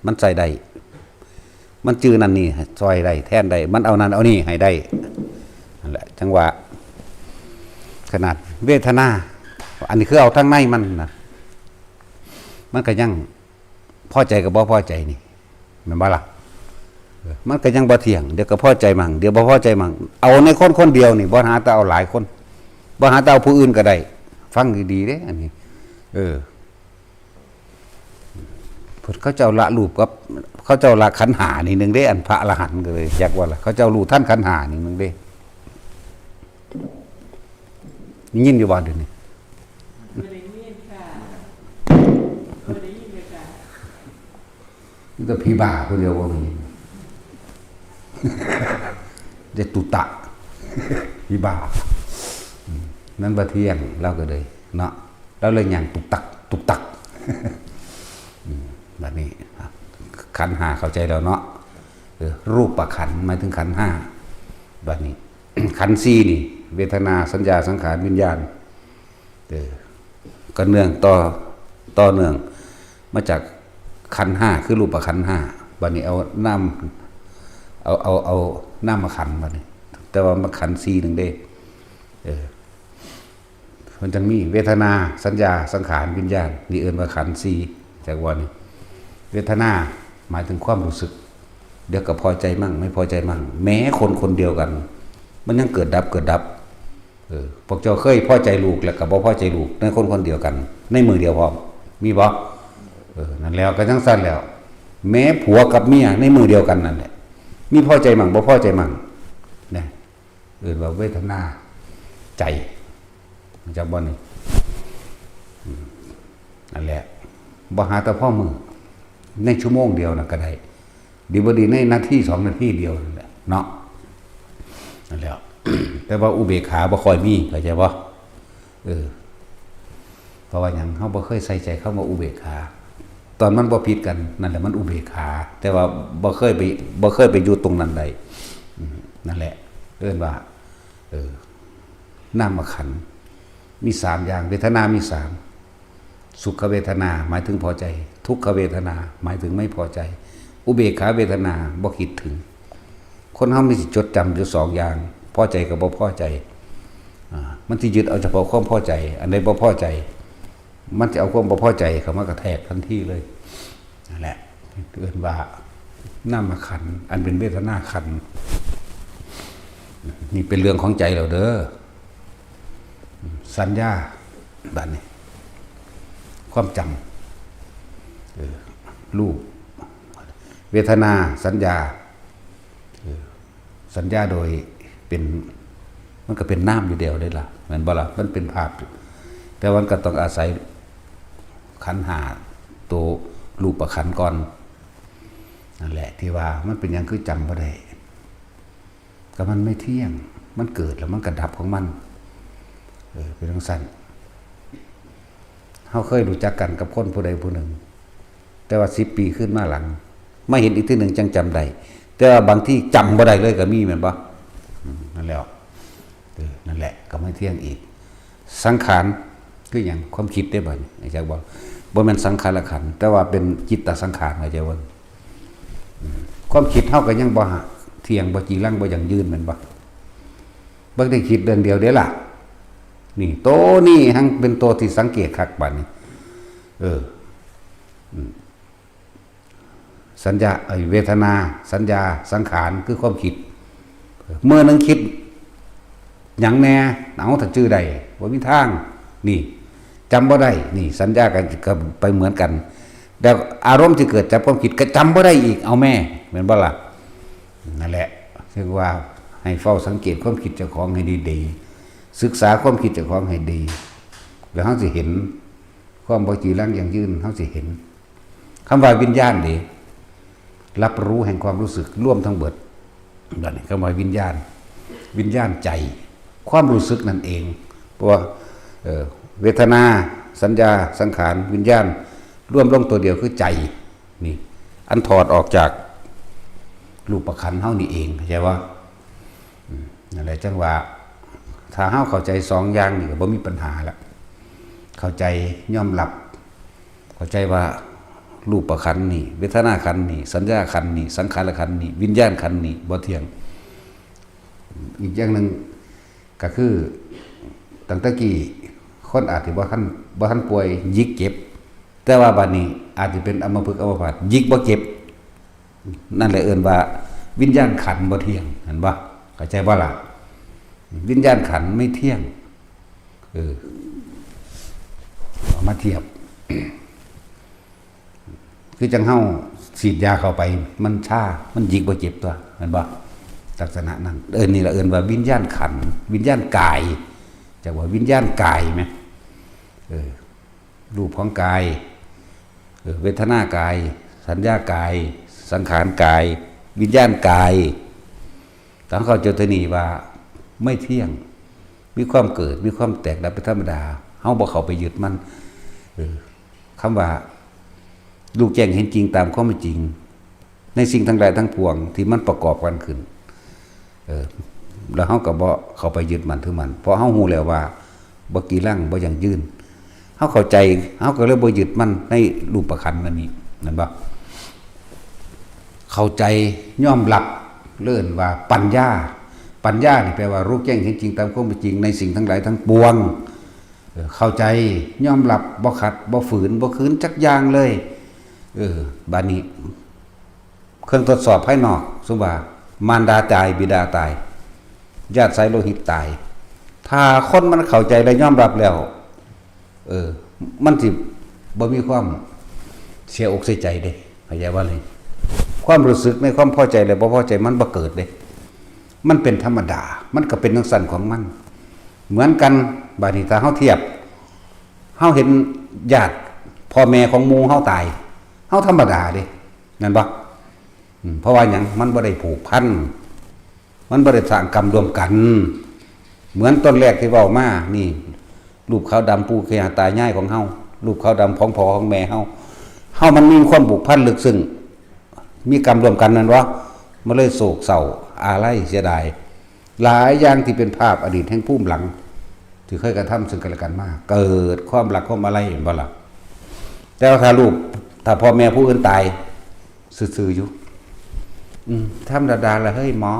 มันใส่ได้ มันจื้อนั่นนี่ซอยได้ แทนได้ มันเอานั่นเอานี่ให้ได้ นั่นแหละ จังหวะ ขนาดเวทนา อันนี้คือเอาทางในมันนะ มันก็ยังพอใจกับบ่พอใจนี่ แม่นบ่ล่ะ เออ มันก็ยังบ่เที่ยง เดี๋ยวก็พอใจมั่ง เดี๋ยวบ่พอใจมั่ง เอาในคนคนเดียวนี่ บ่หาแต่เอาหลายคน บ่หาแต่เอาผู้อื่นก็ได้ ฟังดีๆเด้ อันนี้ เออ เพิ่นเขาเจ้าละรูปกับ เขาเจ้าละขันธ์ห้านี่หนึ่งเด้ อันพระอรหันต์ก็เลย อยากว่าล่ะ เขาเจ้ารู้ทันขันธ์ห้านี่หนึ่งเด้ ได้ยินอยู่บ่เดี๋ยวนี้ บ่ได้ยินค่ะ บ่ได้ยินเลยค่ะ มีแต่ผีบ้าผู้เดียวบ่มี เด้ตุตะ ผีบ้า อืม นั่นบ่เที่ยง ลาวก็เลย เนาะ ลาวเลยย่างตุกตัก ตุกตัก อืม บัดนี้ ขันธ์ห้าเข้าใจแล้วเนาะ เออ รูปขันธ์หมายถึงขันธ์ห้า บัดนี้ ขันธ์สี่นี่ เวทนา สัญญา สังขาร วิญญาณ เออ ก็เนื่องต่อ ต่อเนื่องมาจากขันธ์ห้า คือรูปขันธ์ห้า บัดนี้เอานาม เอา เอา เอานามขันธ์บัดนี้ แต่ว่ามันขันธ์สี่หนึ่งเด้ เออ มันจั่งมีเวทนา สัญญา สังขาร วิญญาณ นี่เอิ้นว่าขันธ์สี่ จักว่านี่ เวทนาหมายถึงความรู้สึก เดี๋ยวก็พอใจมั่ง ไม่พอใจมั่ง แม้คนคนเดียวกัน มันยังเกิดดับ เกิดดับ เออ พวกเจ้าเคยพอใจลูกแล้วก็บ่พอใจลูก ในคนคนเดียวกัน ในมื้อเดียวพร้อม มีบ่ เออ นั่นแล้ว ก็จั่งซั้นแล้ว แม้ผัวกับเมียในมื้อเดียวกันนั่นแหละ มีพอใจมั่ง บ่พอใจมั่ง นะ เอิ้นว่าเวทนาใจ จักบ่นี่ อืม นั่นแหละ บ่หาแต่พอมื้อ ในชั่วโมงเดียวน่ะก็ได้ ดีบ่ดีในนาทีสองนาทีเดียวนั่นแหละเนาะ นั่นแหละ แต่ว่าอุเบกขาบ่ค่อยมี เข้าใจบ่ เออ เพราะว่าหยัง เฮาบ่เคยใส่ใจคำว่าอุเบกขา ตอนมันบ่ผิดกัน นั่นแหละมันอุเบกขา แต่ว่าบ่เคยไป บ่เคยไปอยู่ตรงนั้นได้ อืม นั่นแหละ เอิ้นว่า เออ นามขันธ์ มีสามอย่าง เวทนามีสาม สุขเวทนาหมายถึงพอใจ ทุกขเวทนาหมายถึงไม่พอใจ อุเบกขาเวทนาบ่คิดถึง คนเฮามีสิจดจำอยู่สองอย่าง พอใจกับบ่พอใจ อ่า มันสิยึดเอาเฉพาะความพอใจ อันใดบ่พอใจ มันจะเอาความบ่พอใจเข้ามากระแทกทันทีเลย นั่นแหละ เอิ้นว่านามขันธ์ อันเป็นเวทนาขันธ์ นี่เป็นเรื่องของใจเราเด้อ สัญญา บัดนี้ ความจำ เออ รูป เวทนา สัญญา เออ สัญญาโดยเป็น มันก็เป็นนามอยู่เดียวเลยล่ะ แม่นบ่ล่ะ มันเป็นภาพอยู่ แต่มันก็ต้องอาศัยขันธ์ห้า ตัวรูปขันธ์ก่อน นั่นแหละ ที่ว่ามันเป็นหยังคือจำบ่ได้ ก็มันไม่เที่ยง มันเกิดแล้วมันก็ดับของมัน เออ เป็นจั่งซั้น เฮาเคยรู้จักกันกับคนผู้ใดผู้หนึ่ง แต่ว่าสิบปีขึ้นมาหลัง มาเห็นอีกเทื่อหนึ่งจั่งจำได้ แต่ว่าบางทีจำบ่ได้เลยก็มีแม่นบ่ อืม นั่นแหละ เออ นั่นแหละ ก็ไม่เที่ยงอีก สังขารคือหยัง ความคิดเด้บัดนี้ จักบ่ บ่แม่นสังขารขันธ์ แต่ว่าเป็นจิตตสังขาร เข้าใจบ่ อืม ความคิดเฮาก็ยังบ่เที่ยง บ่จีรัง บ่ยั่งยืนแม่นบ่ บ่ได้คิดเดือนเดียวเด้ล่ะ นี่ ตัวนี้หั้งเป็นตัวที่สังเกตคักบัดนี้ เออ อืม สัญญา ไอ้เวทนา สัญญา สังขาร คือความคิด เมื่อหนึ่งคิดหยังแน่ เอาถ้าจื่อได้ บ่มีทาง นี่ จำบ่ได้ นี่ สัญญากันก็ไปเหมือนกัน แล้วอารมณ์ที่เกิดจากความคิดก็จำบ่ได้อีก เอาแม่ แม่นบ่ล่ะ นั่นแหละ เรียกว่าให้เฝ้าสังเกตความคิดเจ้าของให้ดีๆ ศึกษาความคิดเจ้าของให้ดี แล้วเฮาสิเห็น ความบ่จีรังยั่งยืน เฮาสิเห็น คำว่าวิญญาณนี่ รับรู้แห่งความรู้สึก รวมทั้งเบิด นั่นคำว่าวิญญาณ วิญญาณใจ ความรู้สึกนั่นเอง เพราะว่า เอ่อ เวทนา สัญญา สังขาร วิญญาณ รวมลงตัวเดียวคือใจ นี่ อันถอดออกจากรูปขันธ์เฮานี่เอง เข้าใจบ่ อืม นั่นแหละ จังว่า ถ้าเฮาเข้าใจสองอย่างนี่ก็บ่มีปัญหาละ เข้าใจ ยอมรับ เข้าใจว่ารูปขันธ์นี่ เวทนาขันธ์นี่ สัญญาขันธ์นี่ สังขารขันธ์นี่ วิญญาณขันธ์นี่บ่เที่ยง อีกอย่างหนึ่งก็คือ ตั้งแต่กี้คนอาจสิบ่ทัน บ่ทันป่วย หยิกเจ็บ แต่ว่าบัดนี้อาจสิเป็นอัมพฤกษ์อัมพาต หยิกบ่เจ็บ นั่นแหละเอิ้นว่าวิญญาณขันธ์บ่เที่ยง เห็นบ่ เข้าใจบ่ล่ะ วิญญาณขันธ์ไม่เที่ยง เออ เอามาเทียบ คือจังเฮาฉีดยาเข้าไป มันชา มันหยิกบ่เจ็บตัว เห็นบ่ ลักษณะนั้น เออ นี่ละเอิ้นว่าวิญญาณขันธ์ วิญญาณกาย จักว่าวิญญาณกายไหม เออ รูปของกาย เออ เวทนากาย สัญญากาย สังขารกาย วิญญาณกาย ต้องเข้าใจตัวนี้ว่าไม่เที่ยง มีความเกิด มีความแตกดับเป็นธรรมดา เฮาบ่เข้าไปยึดมัน เออ คำว่ารู้แจ้งเห็นจริงตามความเป็นจริง ในสิ่งทั้งหลายทั้งปวงที่มันประกอบกันขึ้น เออ แล้วเฮาก็บ่เข้าไปยึดมั่นถือมั่น เพราะเฮารู้แล้วว่าบ่กีรัง บ่ยั่งยืน เฮาเข้าใจ เฮาก็เลยบ่ยึดมั่นในรูปขันธ์อันนี้ นั่นบ่ เข้าใจ ยอมรับ เอิ้นว่าปัญญา ปัญญานี่แปลว่ารู้แจ้งเห็นจริงตามความเป็นจริงในสิ่งทั้งหลายทั้งปวง เออ เข้าใจ ยอมรับ บ่ขัด บ่ฝืน บ่ขืนจักอย่างเลย เออ บัดนี้ เครื่องทดสอบภายนอก สมมุติว่ามารดาตาย บิดาตาย ญาติสายโลหิตตาย ถ้าคนมันเข้าใจและยอมรับแล้ว เออ มันสิบ่มีความเสียอกเสียใจเด้ เข้าใจบ่เลย ความรู้สึกในความพอใจและบ่พอใจมันบ่เกิดเด้ มันเป็นธรรมดา มันก็เป็นจั่งซั้นของมัน เหมือนกัน บัดนี้ถ้าเฮาเทียบ เฮาเห็นญาติพ่อแม่ของหมู่เฮาตาย เฮาธรรมดาเด้ แม่นบ่ อืม เพราะว่าหยัง มันบ่ได้ผูกพัน มันบ่ได้สร้างกรรมร่วมกัน เหมือนตอนแรกที่เว้ามา นี่ รูปขาวดำปู่ย่าตายายของเฮา รูปขาวดำของพ่อของแม่เฮา เฮามันมีความผูกพันลึกซึ้ง มีกรรมร่วมกันนั่นวะ มันเลยโศกเศร้า อาลัยเสียดาย หลายอย่างที่เป็นภาพอดีตแห่งภูมิหลัง ที่เคยกระทำซึ่งกันและกันมา เกิดความรักความอาลัย เห็นบ่ล่ะ แต่ว่าถ้าลูก ถ้าพ่อแม่ผู้อื่นตาย ซื่อๆอยู่ อืม ธรรมดาๆ ละเฮ้ยหมอ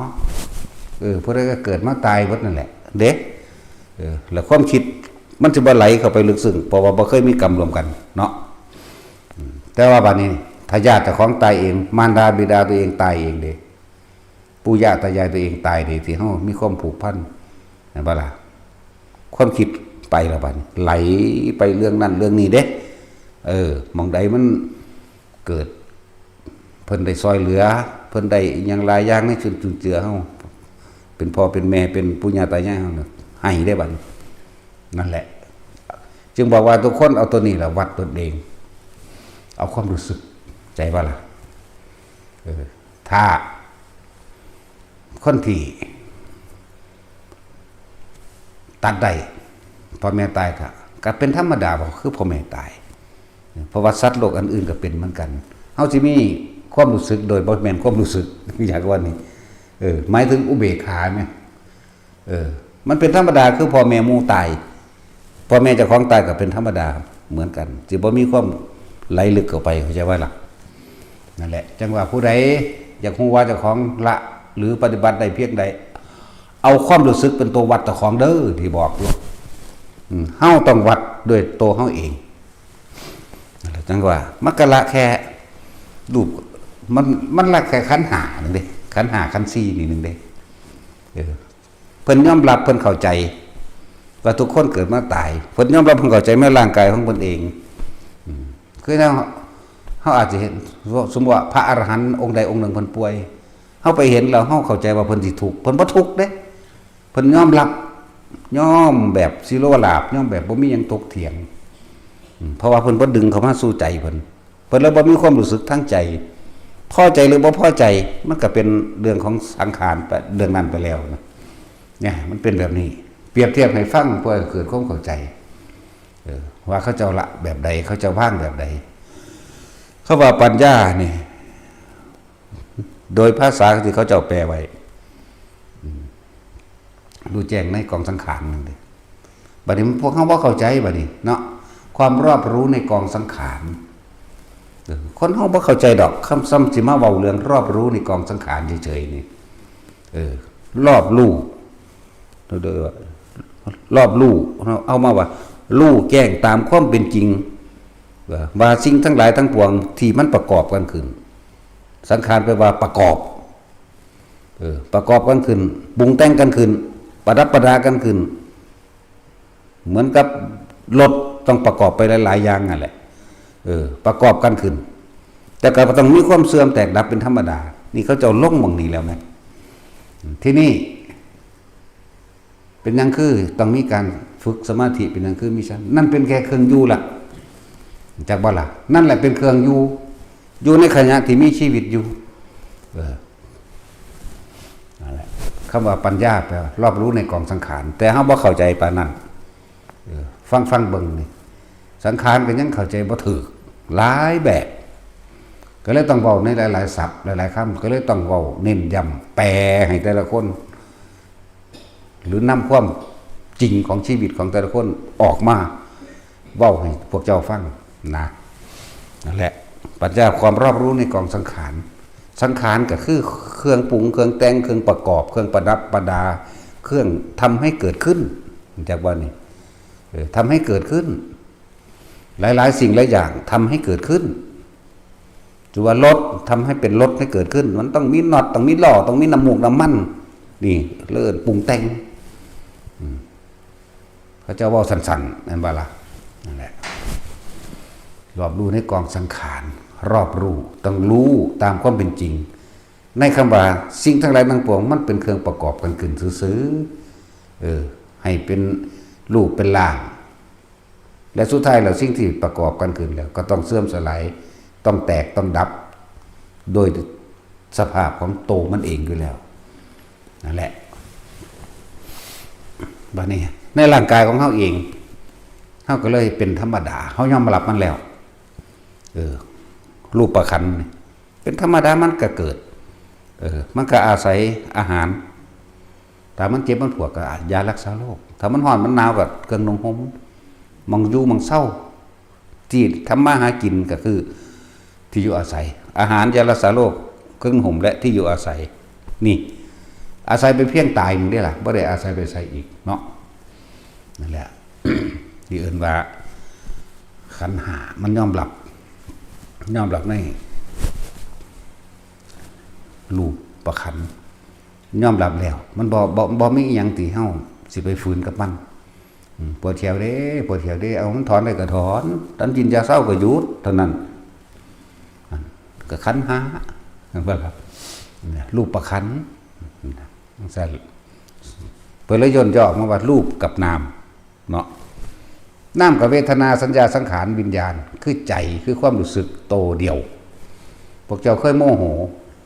เออ ผู้ใดก็เกิดมาตายหมดนั่นแหละ เด้ เออ แล้วความคิดมันจะบ่ไหลเข้าไปลึกซึ้ง เพราะว่าบ่เคยมีกรรมร่วมกันเนาะ อืม แต่ว่าบัดนี้ ถ้าญาติเจ้าของตายเอง มารดาบิดาตัวเองตายเองเด้ ปู่ย่าตายายตัวเองตายเด้ ที่เฮามีความผูกพัน เห็นบ่ล่ะ ความคิดไปแล้วบัดนี้ ไหลไปเรื่องนั้นเรื่องนี้เด้ เออ หม่องใดมันเกิด เพิ่นได้ซอยเหลือ เพิ่นได้อิหยังหลายอย่างในจุนจุนเจือเฮา เป็นพ่อเป็นแม่ เป็นปู่ย่าตายายเฮาเนี่ย ให้ได้บัดนี้ นั่นแหละ จึงบอกว่าทุกคนเอาตัวนี้แหละวัดตนเอง เอาความรู้สึก ใจว่าล่ะ เออ ถ้า คนที่ตัดได้ พ่อแม่ตายก็ ก็เป็นธรรมดาบ่ คือพ่อแม่ตาย เพราะว่าสัตว์โลกอันอื่นก็เป็นเหมือนกัน เฮาสิมีความรู้สึกโดยบ่แม่นความรู้สึก อยากว่านี่ เออ หมายถึงอุเบกขาไหม เออ มันเป็นธรรมดาคือพ่อแม่หมู่ตาย พ่อแม่เจ้าของตายก็เป็นธรรมดาเหมือนกัน สิบ่มีความไหลลึกเข้าไป เข้าใจว่าล่ะ นั่นแหละ จังว่าผู้ใดอยากรู้ว่าเจ้าของละหรือปฏิบัติได้เพียงใด เอาความรู้สึกเป็นตัววัดเจ้าของเด้อ ที่บอกอยู่ อืม เฮาต้องวัดด้วยตัวเฮาเอง นั่นแหละจังว่า มันก็ละแค่รูป มัน มันละแค่ขันธ์ห้าหนึ่งเด้ ขันธ์ห้า ขันธ์สี่นี่หนึ่งเด้ เออ เพิ่นยอมรับ เพิ่นเข้าใจ ว่าทุกคนเกิดมาตาย เพิ่นยอมรับ เพิ่นเข้าใจในร่างกายของเพิ่นเอง อืม คือเฮา เฮาอาจจะเห็น สมมุติว่าพระอรหันต์องค์ใดองค์หนึ่งเพิ่นป่วย เฮาไปเห็นแล้วเฮาเข้าใจว่าเพิ่นสิทุกข์ เพิ่นบ่ทุกข์เด้ เพิ่นยอมรับ ยอมแบบสิโลลาภ ยอมแบบบ่มีหยังถกเถียง อืม เพราะว่าเพิ่นบ่ดึงเข้ามาสู่ใจเพิ่น เพิ่นเลยบ่มีความรู้สึกทางใจ พอใจหรือบ่พอใจ มันก็เป็นเรื่องของสังขารไป เรื่องนั้นไปแล้วนะ เนี่ย มันเป็นแบบนี้ เปรียบเทียบให้ฟังเพื่อให้เกิดความเข้าใจ เออ ว่าเขาเจ้าละแบบใด เขาเจ้าวางแบบใด คำว่าปัญญานี่ โดยภาษาที่เขาเจ้าแปลไว้ อืม รู้แจ้งในกองสังขารนั่นเด้ บัดนี้พวกเฮาบ่เข้าใจบัดนี้เนาะ ความรอบรู้ในกองสังขาร เออ คนเฮาบ่เข้าใจดอก คำซ้ำสิมาเว้าเรื่องรอบรู้ในกองสังขารเฉยๆนี่ เออ รอบรู้ เด้อ รอบรู้ เอามาว่า รู้แจ้งตามความเป็นจริง ว่า ว่าสิ่งทั้งหลายทั้งปวงที่มันประกอบกันขึ้น สังขารแปลว่าประกอบ เออ ประกอบกันขึ้น ปรุงแต่งกันขึ้น ประดับประดากันขึ้น เหมือนกับรถต้องประกอบไปหลายๆอย่างนั่นแหละ เออ ประกอบกันขึ้น แต่ก็ต้องมีความเสื่อมแตกดับเป็นธรรมดา นี่เขาเจ้าลงหม่องนี้แล้วแม่น ทีนี้ เป็นหยังคือต้องมีการฝึกสมาธิ เป็นหยังคือมีฌาน นั่นเป็นแค่เครื่องอยู่ล่ะ จักบ่ล่ะ นั่นแหละเป็นเครื่องอยู่ อยู่ในขณะที่มีชีวิตอยู่ เออ นั่นแหละ คำว่าปัญญาแปลว่ารอบรู้ในกองสังขาร แต่เฮาบ่เข้าใจปานนั้น เออ ฟัง ฟังเบิ่งนี่ สังขารก็ยังเข้าใจบ่ถูก หลายแบบ ก็เลยต้องเว้าในหลายๆศัพท์ หลายๆคำ ก็เลยต้องเว้าเน้นย้ำ แปลให้แต่ละคน หรือนำความจริงของชีวิตของแต่ละคนออกมาเว้าให้พวกเจ้าฟังนะ นั่นแหละ ปัญญาความรอบรู้ในกองสังขาร สังขารก็คือเครื่องปรุง เครื่องแต่ง เครื่องประกอบ เครื่องประดับประดา เครื่องทำให้เกิดขึ้น จากว่านี่ เออ ทำให้เกิดขึ้น หลายๆสิ่งหลายอย่างทำให้เกิดขึ้น ถือว่ารถทำให้เป็นรถให้เกิดขึ้น มันต้องมีน็อต ต้องมีล้อ ต้องมีน้ำมูกน้ำมัน นี่เริ่มปรุงแต่ง อืม เขาเจ้าเว้าสั้นๆ แม่นบ่ล่ะ นั่นแหละ รอบรู้ในกองสังขาร รอบรู้ ต้องรู้ตามความเป็นจริง ในคำว่าสิ่งทั้งหลายทั้งปวง มันเป็นเครื่องประกอบกันขึ้นซื่อๆ เออ ให้เป็นรูปเป็นร่าง และสุดท้ายแล้วสิ่งที่ประกอบกันขึ้นแล้ว ก็ต้องเสื่อมสลาย ต้องแตก ต้องดับ โดยสภาพของโตมันเองอยู่แล้ว นั่นแหละ บัดนี้ ในร่างกายของเฮาเอง เฮาก็เลยเป็นธรรมดา เฮายอมรับมันแล้ว เออ รูปขันธ์นี่ เป็นธรรมดามันก็เกิด เออ มันก็อาศัยอาหาร ถ้ามันเจ็บมันปวดก็ยารักษาโรค ถ้ามันร้อนมันหนาวก็เครื่องนุ่งห่ม หม่องอยู่หม่องเซา ที่ทำมาหากินก็คือที่อยู่อาศัย อาหาร ยารักษาโรค เครื่องห่ม และที่อยู่อาศัย นี่ อาศัยไปเพียงตายหนึ่งได้ล่ะ บ่ได้อาศัยไปใส่อีกเนาะ นั่นแหละ ที่เอิ้นว่า ขันธ์ห้า มันยอมรับ ยอมรับในรูปขันธ์ ยอมรับแล้ว มันบ่ บ่ บ่มีอิหยังที่เฮาสิไปฝืนกับมัน อืม ปวดแขวเด้ ปวดแขวเด้ เอามันถอนได้ก็ถอน ตันกินยาเซาก็หยุด เท่านั้น อัน ก็ขันธ์ห้า เห็นบ่ล่ะ เนี่ย รูปขันธ์ จั่งซั้น เพิ่นเลยย่นย่อออกมาว่ารูปกับนาม เนาะ นามกับเวทนา สัญญา สังขาร วิญญาณ คือใจ คือความรู้สึกโตเดียว พวกเจ้าเคยโมโห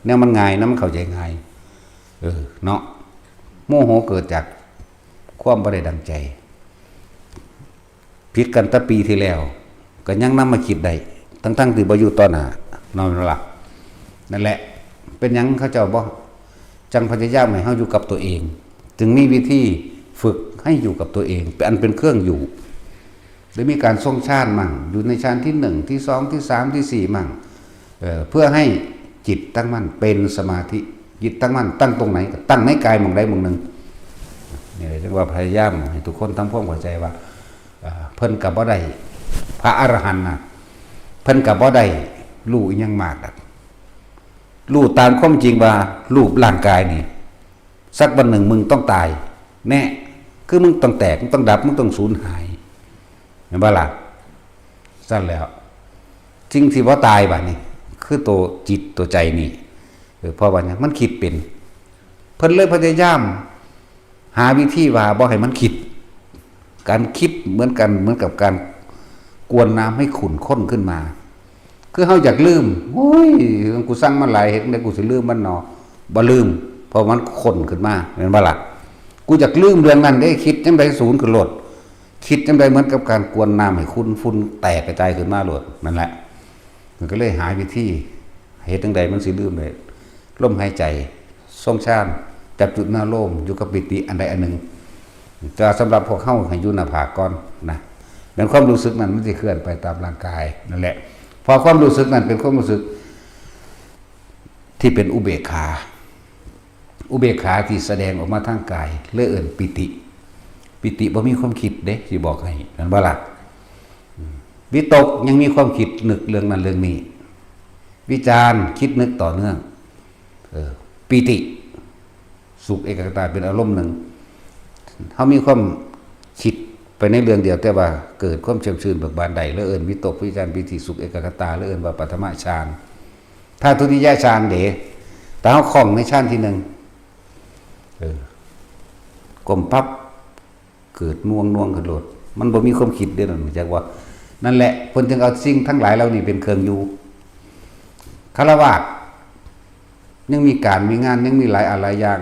แนวมันง่ายนะ มันเข้าใจง่าย เออ เนาะ โมโหเกิดจากความบ่ได้ดังใจ ผิดกันแต่ปีที่แล้ว ก็ยังนำมาคิดได้ ทั้งๆที่บ่อยู่ต่อหน้า เนาะ แม่นบ่ล่ะ นั่นแหละ เป็นหยังเขาเจ้าบ่ จั่งพยายามให้เฮาอยู่กับตัวเอง จึงมีวิธีฝึกให้อยู่กับตัวเอง เป็นอันเป็นเครื่องอยู่ ได้มีการทรงฌานมั่ง อยู่ในฌานที่หนึ่ง ที่สอง ที่สาม ที่สี่มั่ง เอ่อ เพื่อให้จิตตั้งมั่นเป็นสมาธิ จิตตั้งมั่นตั้งตรงไหน ก็ตั้งในกายหม่องใดหม่องหนึ่ง นี่เรียกว่าพยายามให้ทุกคนทำความเข้าใจว่า เพิ่นก็บ่ได้ พระอรหันต์น่ะ เพิ่นก็บ่ได้รู้อิหยังมากดอก รู้ตามความจริงว่ารูปร่างกายนี่ สักวันหนึ่งมึงต้องตาย แน่ คือมึงต้องแตก มึงต้องดับ มึงต้องสูญหาย แม่นบ่ล่ะ? ซั่นแล้ว สิ่งที่บ่ตายบัดนี้ คือตัวจิตตัวใจนี่ เออ เพราะว่าหยัง? มันคิดเป็น เพิ่นเลยพยายาม หาวิธีว่าบ่ให้มันคิด การคิดเหมือนกัน เหมือนกับการกวนน้ำให้ขุ่นข้นขึ้นมา คือเฮาอยากลืม โอ้ย กูสั่งมาหลาย เฮ็ดจั่งใดกูสิลืมมันเนาะ บ่ลืม เพราะมันข้นขึ้นมา แม่นบ่ล่ะ? กูอยากลืมเรื่องนั้นเด้ คิดจั่งใดสูญขึ้นโลด คิดจั่งใดเหมือนกับการกวนน้ำให้ขุ่น ฝุ่นแตกกระจายขึ้นมาโลด นั่นแหละ มันก็เลยหาวิธี เฮ็ดจั่งใดมันสิลืมได้ ลมหายใจ ทรงฌาน จับจุดอนุโลม อยู่กับปีติอันใดอันหนึ่ง แต่สำหรับพวกเฮาให้อยู่หน้าผากก่อนนะ แม่นความรู้สึกนั้นมันสิเคลื่อนไปตามร่างกายนั่นแหละ เพราะความรู้สึกนั้นเป็นความรู้สึกที่เป็นอุเบกขา อุเบกขาที่แสดงออกมาทางกาย เลยเอิ้นปีติ ปีติบ่มีความคิดเด้ สิบอกให้ แม่นบ่ล่ะ? อืม วิตกยังมีความคิดนึกเรื่องนั้นเรื่องนี้ วิจารณ์ คิดนึกต่อเนื่อง เออ ปีติ สุขเอกคตาเป็นอารมณ์หนึ่ง เฮามีความคิดไปในเรื่องเดียว แต่ว่าเกิดความแช่มชื่นเบิกบานได้ แล้วเอิ้นวิตกวิจารณ์ปีติสุขเอกคตา แล้วเอิ้นว่าปฐมฌาน ถ้าทุติยฌานเด้ ถ้าเฮาคล่องในฌานที่หนึ่ง เออ ก้มปั๊บ เกิดน่วงน่วงขึ้นโลด มันบ่มีความคิดเด้ นั่นจักว่า นั่นแหละ เพิ่นจึงเอาสิ่งทั้งหลายเหล่านี้เป็นเครื่องอยู่ ฆราวาสถ์ ยังมีการมีงาน ยังมีหลายอะหลายอย่าง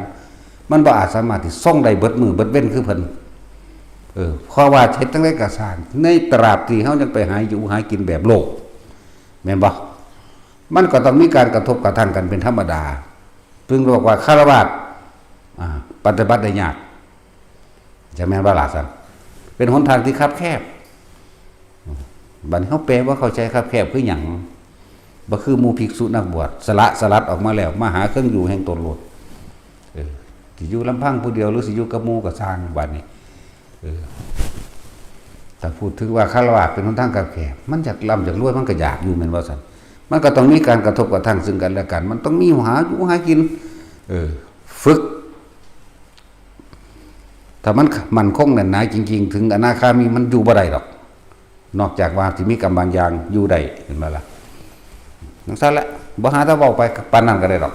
มันบ่อาจสามารถที่ทรงได้เบิดมื้อเบิดเว็นคือเพิ่น เออ เพราะว่าเฮ็ดจั่งใดก็ซ่าง ในตราบที่เฮายังไปหาอยู่หากินแบบโลก แม่นบ่? มันก็ต้องมีการกระทบกระทั่งกันเป็นธรรมดา ถึงบอกว่าฆราวาสถ์ อ่า ปฏิบัติได้ยาก จะแม่นบ่ล่ะซั่น เป็นหนทางที่คับแคบ บัดนี้เฮาแปลบ่เข้าใจ คับแคบคือหยัง บ่คือหมู่ภิกษุนักบวช สละสลัดออกมาแล้ว มาหาเครื่องอยู่แห่งตนโลด เออ สิอยู่ลำพังผู้เดียว หรือสิอยู่กับหมู่ก็ซ่าง บัดนี้ เออ ถ้าพูดถึงว่าฆราวาสถ์เป็นหนทางคับแคบ มันอยากร่ำอยากรวย มันก็อยากอยู่ แม่นบ่ซั่น มันก็ต้องมีการกระทบกระทั่งซึ่งกันและกัน มันต้องมีหาอยู่หากิน เออ ฝึก ถ้ามันมั่นคงแน่นหนาจริงๆ ถึงอนาคามี มันอยู่บ่ได้ดอก นอกจากว่าสิมีกรรมบางอย่างอยู่ได้ เห็นบ่ล่ะ? จั่งซั้นแหละ บ่หาแต่เว้าไปปานนั้นก็ได้ดอก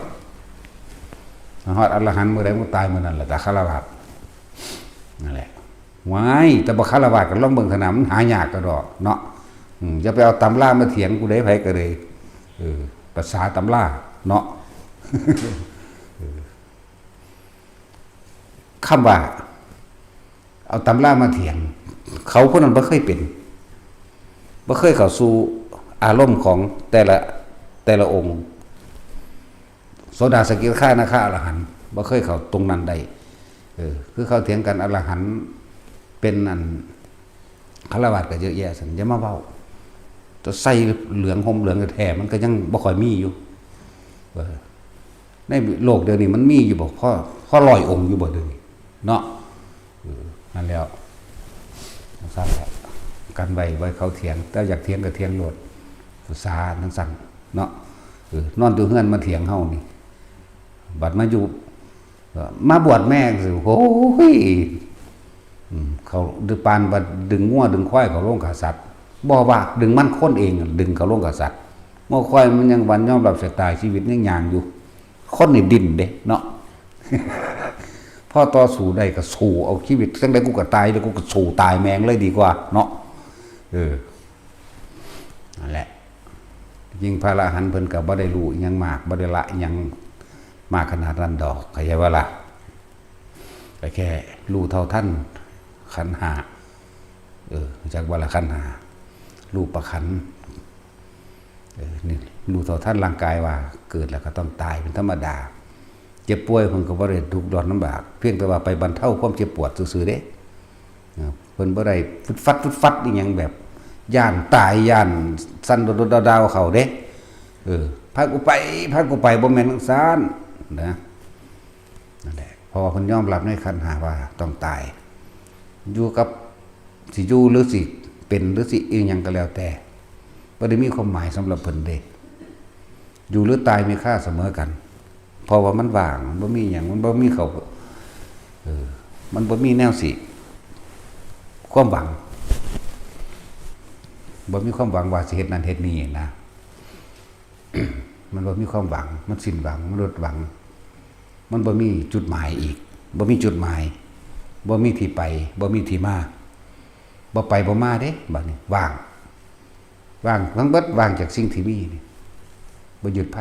ฮอดอรหันต์มื้อใด มึงตายมื้อนั้นแหละ ถ้าฆราวาสถ์ นั่นแหละ ว้าย แต่บ่ฆราวาสถ์ก็ลองเบิ่งขนาด มันหายากกะดอกเนาะ อืม อย่าไปเอาตำรามาเถียงกูเด้ ไผก็เลย เออ ภาษาตำราเนาะ คำว่า เอาตำรามาเถียง เขาผู้นั้นบ่เคยเป็น บ่เคยเข้าสู่อารมณ์ของแต่ละ แต่ละองค์ โสดา สกิทาคา อนาคา อรหันต์ บ่เคยเข้าตรงนั้นได้ เออ คือเขาเถียงกัน อรหันต์เป็นอัน ฆราวาสถ์ก็เยอะแยะซั่น อย่ามาเว้า แต่ใส่เหลืองห่มเหลืองแท้ๆ มันก็ยังบ่ค่อยมีอยู่ เออ ในโลกเดี๋ยวนี้มันมีอยู่บ่ พอ พอร้อยองค์อยู่บ่เดี๋ยวนี้ เนาะ เออ นั่นแล้ว จั่งซั้นแหละ กันไว้ ไว้เขาเถียง แต่อยากเถียงก็เถียงโลด ภาษาจั่งซั้นเนาะ เออ นอนอยู่เฮือนมาเถียงเฮานี่ บัดมาอยู่ เอ่อ มาบวชแม่งสิ โอ้ย อืม เขาดึงปานบัดดึงงัวดึงควายเข้าโรงฆ่าสัตว์ บ่ว่าดึงมันคนเอง ดึงเข้าโรงฆ่าสัตว์ งัวควายมันยังวันยอมรับชะตาชีวิตยังย่างอยู่ คนนี่ดิ้นเด้เนาะ พอต่อสู้ได้ก็สู้เอาชีวิต จั่งใดกูก็ตาย แล้วกูก็สู้ตายแม่งเลยดีกว่าเนาะ เออ นั่นแหละ ยิ่งพระอรหันต์เพิ่นก็บ่ได้รู้อิหยังมาก บ่ได้ละอิหยังมากขนาดนั้นดอก เข้าใจบ่ล่ะ? ก็แค่รู้เท่าทันขันธ์ห้า เออ รู้จักบ่ล่ะขันธ์ห้า รูปขันธ์ เออ นี่ รู้เท่าทันร่างกายว่าเกิดแล้วก็ต้องตายเป็นธรรมดา เจ็บป่วยเพิ่นก็บ่ได้ทุกข์ร้อนลำบาก เพียงแต่ว่าไปบรรเทาความเจ็บปวดซื่อๆเด้ เออ เพิ่นบ่ได้ฟึดฟัดฟึดฟัดอิหยังแบบ ย้านตาย ย้านสั่นโดดๆดาวๆเข้าเด้ เออ พากูไป พากูไป บ่แม่นจั่งซั้นนะ นั่นแหละ เพราะว่าเพิ่นยอมรับในขันธ์ห้าว่าต้องตาย อยู่กับ สิอยู่หรือสิ เป็นหรือสิอีหยังก็แล้วแต่ บ่ได้มีความหมายสำหรับเพิ่นเด้ อยู่หรือตายมีค่าเสมอกัน เพราะว่ามันว่าง มันบ่มีหยัง มันบ่มีเขา เออ มันบ่มีแนวสิ ความหวัง บ่มีความหวังว่าสิเฮ็ดนั่นเฮ็ดนี่นะ มันบ่มีความหวัง มันสิ้นหวัง มันหมดหวัง มันบ่มีจุดหมายอีก บ่มีจุดหมาย บ่มีที่ไป บ่มีที่มา บ่ไปบ่มาเด้ บัดนี้ ว่าง ว่างทั้งเบิด ว่างจากสิ่งที่มีนี่ บ่ยึดไผ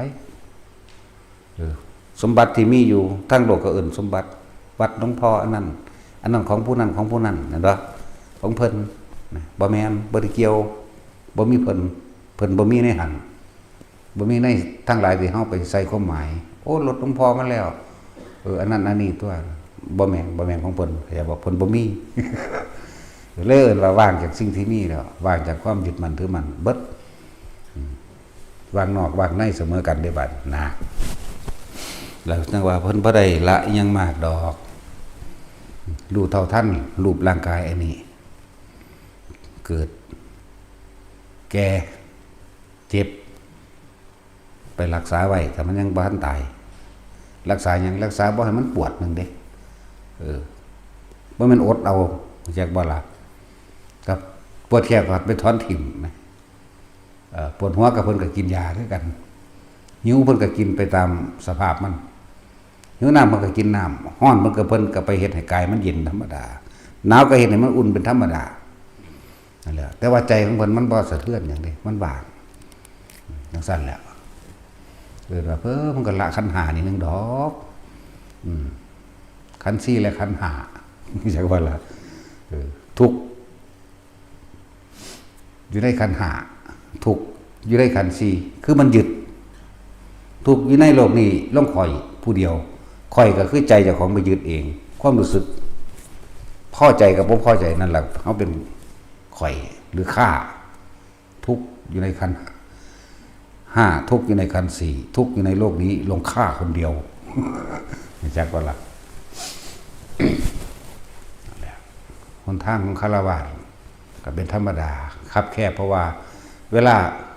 เออ สมบัติที่มีอยู่ ทั้งโลกก็เอิ้นสมบัติ วัดหลวงพ่ออันนั้น อันนั้นของผู้นั้น ของผู้นั้น แม่นบ่ ของเพิ่น นะ บ่แม่น บ่ได้เกี่ยว บ่มีเพิ่น เพิ่นบ่มีในหั้น บ่มีในทั้งหลายที่เฮาไปใส่ความหมาย โอ้ รถหลวงพ่อมาแล้ว เออ อันนั้นอันนี้ตั๊ว บ่แม่น บ่แม่นของเพิ่น เข้าใจบ่ เพิ่นบ่มี เลยเอิ้นว่าว่างจากสิ่งที่มีแล้ว ว่างจากความยึดมั่นถือมั่นเบิด อืม ว่างนอกว่างในเสมอกันเด้บัดนะ แล้วจั่งว่าเพิ่นบ่ได้ละอิหยังมากดอก รู้เท่าทันรูปร่างกายอันนี้ เกิด แก่ เจ็บ ไปรักษาไว้ ถ้ามันยังบ่ทันตาย รักษาหยัง รักษาบ่ให้มันปวดหนึ่งเด้ เออ บ่แม่นอดเอา จักบ่ล่ะ กับปวดแข้งก็ไปถอนถิ่มนะ เอ่อ ปวดหัวก็เพิ่นก็กินยาคือกัน หิวเพิ่นก็กินไปตามสภาพมัน หิวน้ำเพิ่นก็กินน้ำ ฮ้อนเพิ่นก็ เพิ่นก็ไปเฮ็ดให้กายมันเย็นธรรมดา หนาวก็เฮ็ดให้มันอุ่นเป็นธรรมดา นั่นแหละ แต่ว่าใจของเพิ่นมันบ่สะเทือนหยังเด้ มันว่าง จั่งซั่นแหละ เอิ้นว่า เพิ่น มันก็ละขันธ์ห้านี่หนึ่งดอก อืม ขันธ์สี่และขันธ์ห้า จักว่าละ เออ ทุกข์ อยู่ในขันธ์ห้า ทุกข์อยู่ในขันธ์สี่ คือมันยึด ทุกข์อยู่ในโลกนี้ลงข้อยผู้เดียว ข้อยก็คือใจเจ้าของไปยึดเอง ความรู้สึก พอใจกับบ่พอใจนั่นแหละ เฮาเป็นข้อยหรือข้า ทุกข์อยู่ในขันธ์ห้า ทุกข์อยู่ในขันธ์สี่ ทุกข์อยู่ในโลกนี้ลงข้าคนเดียว จักบ่ล่ะ นั่นแหละ หนทางของฆราวาสก็เป็นธรรมดา คับแคบ เพราะว่าเวลา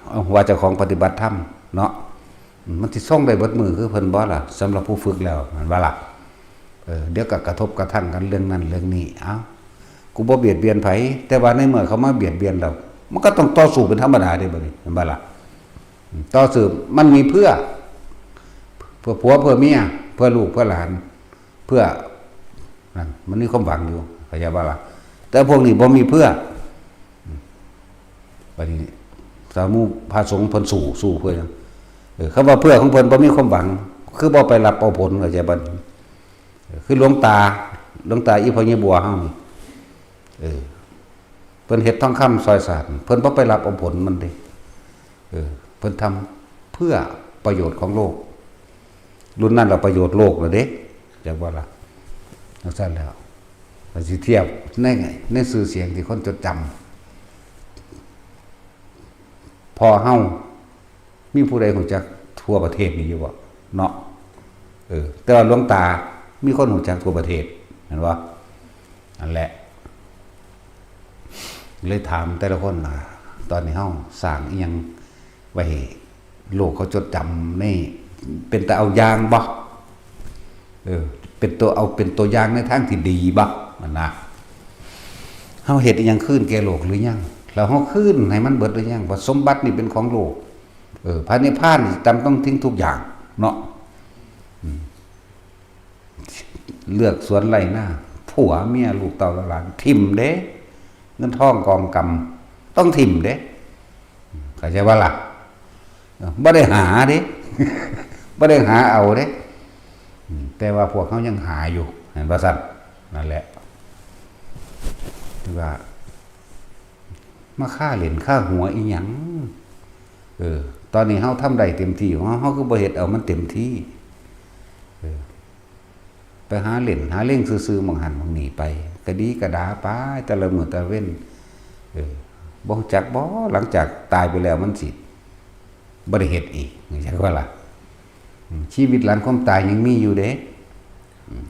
เอ่อ ว่าเจ้าของปฏิบัติธรรมเนาะ มันสิส่งได้เบิดมื้อคือเพิ่นบ่ล่ะ สำหรับผู้ฝึกแล้ว แม่นบ่ล่ะ เออ เดี๋ยวก็กระทบกระทั่งกันเรื่องนั้นเรื่องนี้ เอ้า กูบ่เบียดเบียนไผ แต่ว่าในเมื่อเขามาเบียดเบียนเรา มันก็ต้องต่อสู้เป็นธรรมดาเด้บัดนี้ แม่นบ่ล่ะ ต่อสู้ มันมีเพื่อ เพื่อผัว เพื่อเมีย เพื่อลูก เพื่อหลาน เพื่อ นั่น มันมีความหวังอยู่ เข้าใจบ่ล่ะ แต่พวกนี้บ่มีเพื่อ บัดนี้ สามูพระสงฆ์เพิ่นสู้ สู้เพื่อหยัง เออ คำว่าเพื่อของเพิ่นบ่มีความหวัง คือบ่ไปรับเอาผล เข้าใจบ่ เออ คือหลวงตา หลวงตาอีพ่อใหญ่บัวเฮานี่ เออ เพิ่นเฮ็ดทองคำซอยสาด เพิ่นบ่ไปรับเอาผลมันเด้ เออ เพิ่นทำเพื่อประโยชน์ของโลก รุ่นนั้นล่ะประโยชน์โลกแล้วเด้ จักบ่ล่ะ จั่งซั่นแล้ว ก็สิเทียบใน ในชื่อเสียงที่คนจดจำ พ่อเฮา มีผู้ใดรู้จักทั่วประเทศนี้อยู่บ่ เนาะ เออ แต่ว่าหลวงตา มีคนรู้จักทั่วประเทศ แม่นบ่ นั่นแหละ เลยถามแต่ละคนว่า ตอนนี้เฮาสร้างอิหยังไว้ให้โลกเขาจดจำ นี่เป็นตาเอาอย่างบ่ เออ เป็นตัว เอาเป็นตัวอย่างในทางที่ดีบ่ นั่นนะ เฮาเฮ็ดอิหยังคืนแก่โลกหรือยัง แล้วเฮาคืนให้มันเบิดหรือยัง ว่าสมบัตินี่เป็นของโลก เออ พระนิพพานนี่จำต้องทิ้งทุกอย่าง เนาะ อืม เลือกสวนไร่นา ผัวเมียลูกเต้าหลาน ถิ่มเด้ เงินทองกองกำ ต้องถิ่มเด้ เข้าใจบ่ล่ะ เออ บ่ได้หาเด้ บ่ได้หาเอาเด้ อืม แต่ว่าพวกเขายังหาอยู่ แม่นบ่ซั่น นั่นแหละ ถือว่า มาฆ่าเล่นฆ่าหัวอีหยัง เออ ตอนนี้เฮาทำได้เต็มที่ของเฮา เฮาคือบ่เฮ็ดเอามันเต็มที่ เออ ไปหาเล่นหาเล่งซื่อๆ หม่องหั้นหม่องนี่ไป ก็ดีก็ดาไป แต่ละมื้อแต่ละเว็น เออ บ่รู้จักบ่ หลังจากตายไปแล้วมันสิบ่ได้เฮ็ดอีก จักว่าล่ะ อืม ชีวิตหลังความตายยังมีอยู่เด้ อืม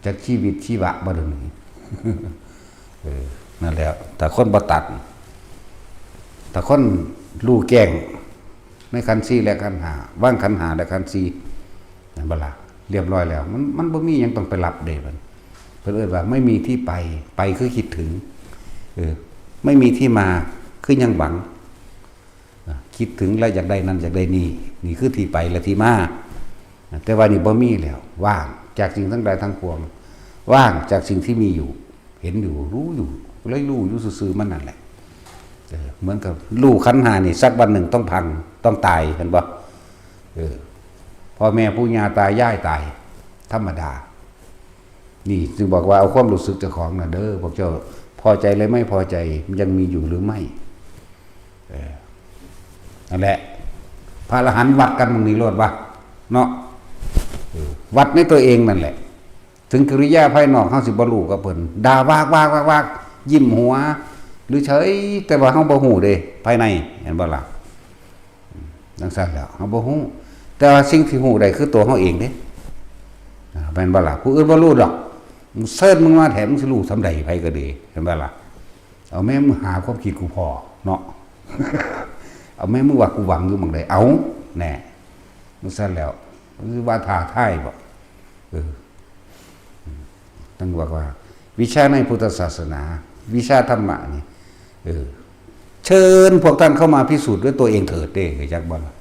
จักชีวิตชีวะบ่เดี๋ยวนี้ เออ นั่นแหละ ถ้าคนบ่ตัด ถ้าคนรู้แจ้งในขันธ์สี่และขันธ์ห้า วางขันธ์ห้าและขันธ์สี่ เห็นบ่ล่ะ เรียบร้อยแล้ว มัน มันบ่มีหยังต้องไปรับเด้ มัน เพิ่นเอิ้นว่าไม่มีที่ไป ไปคือคิดถึง เออ ไม่มีที่มา คือยังหวัง อ่ะ คิดถึงและอยากได้นั่นอยากได้นี่ นี่คือที่ไปและที่มา แต่ว่านี่บ่มีแล้ว ว่างจากสิ่งทั้งหลายทั้งปวง ว่างจากสิ่งที่มีอยู่ เห็นอยู่ รู้อยู่ เลยรู้อยู่ซื่อๆ มันนั่นแหละ เออ เหมือนกับรู้ขันธ์ห้านี่ สักวันหนึ่งต้องพัง ต้องตาย เห็นบ่ เออ พ่อแม่ปู่ย่าตายายตาย ธรรมดา นี่จึงบอกว่าเอาความรู้สึกเจ้าของน่ะเด้อ พวกเจ้าพอใจหรือไม่พอใจ มันยังมีอยู่หรือไม่ เออ นั่นแหละ พระอรหันต์วัดกันหม่องนี้โลดวะ เนาะ เออ วัดในตัวเองนั่นแหละ ถึงกิริยาภายนอกเฮาสิบ่รู้กับเพิ่น ด่าวากวากวากวาก ยิ้มหัว หรือเฉย แต่ว่าเฮาบ่รู้เด้ ภายใน เห็นบ่ล่ะ จั่งซั้นแหล้ว เฮาบ่รู้ แต่ว่าสิ่งที่รู้ได้คือตัวเฮาเองเด้ อ่า แม่นบ่ล่ะ ผู้อื่นบ่รู้ดอก มึงเซิ้นมึงมาแท้ มึงสิรู้ส่ำใด ไผก็ดี เห็นบ่ล่ะ เอาแม่มึงหาความคิดกูพ้อเนาะ เอาแม่มึงว่ากูหวังอยู่หม่องใด เอา แน่ จั่งซั้นแหล้ว มันสิว่าท้าทายบ่ เออ ต้องบอกว่า วิชาในพุทธศาสนา วิชาธรรมะนี่ เออ เชิญพวกท่านเข้ามาพิสูจน์ด้วยตัวเองเถิดเด้ จักบ่ล่ะ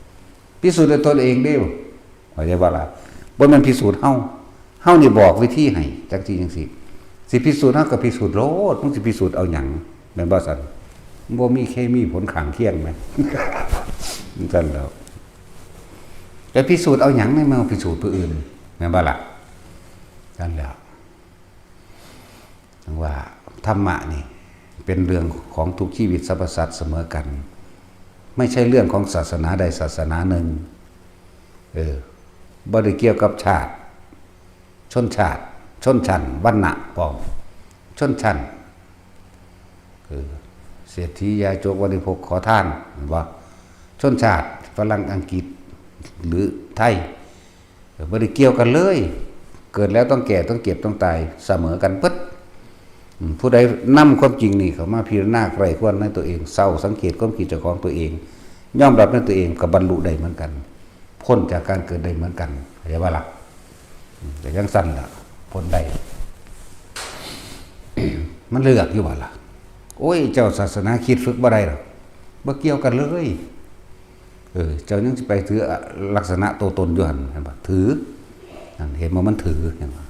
พิสูจน์ด้วยตนเองเด้ เข้าใจบ่ล่ะ บ่แม่นพิสูจน์เฮา เฮานี่บอกวิธีให้ จังซี่จังซี่ สิพิสูจน์เฮาก็พิสูจน์โลด มึงสิพิสูจน์เอาหยัง แม่นบ่ซั่น บ่มีเคมีผลข้างเคียงแหม จั่งซั้นแหล้ว แต่พิสูจน์เอาหยังในเมื่อพิสูจน์ผู้อื่น แม่นบ่ล่ะ จั่งซั้นแหล้ว ว่าธรรมะนี่เป็นเรื่องของทุกชีวิตสรรพสัตว์เสมอกัน ไม่ใช่เรื่องของศาสนาใดศาสนาหนึ่ง เออ บ่ได้เกี่ยวกับชาติ ชนชาติ ชนชั้น วรรณะ พร้อม ชนชั้น เออ เศรษฐียาจก บริโภคขอทาน เห็นบ่ ชนชาติฝรั่งอังกฤษ หรือไทย เออ บ่ได้เกี่ยวกันเลย เกิดแล้วต้องแก่ ต้องเจ็บ ต้องตาย เสมอกันเบิด อืม ผู้ใดนำความจริงนี่เข้ามาพิจารณาใคร่ครวญในตัวเอง เศร้าสังเกตความคิดเจ้าของตัวเอง ยอมรับในตัวเอง ก็บรรลุได้เหมือนกัน พ้นจากการเกิดได้เหมือนกัน เข้าใจบ่ล่ะ อืม ก็จั่งซั้นล่ะ พ้นได้ มันเลือกอยู่บ่ล่ะ โอ้ย เจ้าศาสนาคริสต์ฝึกบ่ได้หรอก บ่เกี่ยวกันเลย เออ เจ้ายังสิไปถือลักษณะตัวตนอยู่หั่น เห็นบ่ ถือ นั่น เห็นบ่ มันถือ เห็นบ่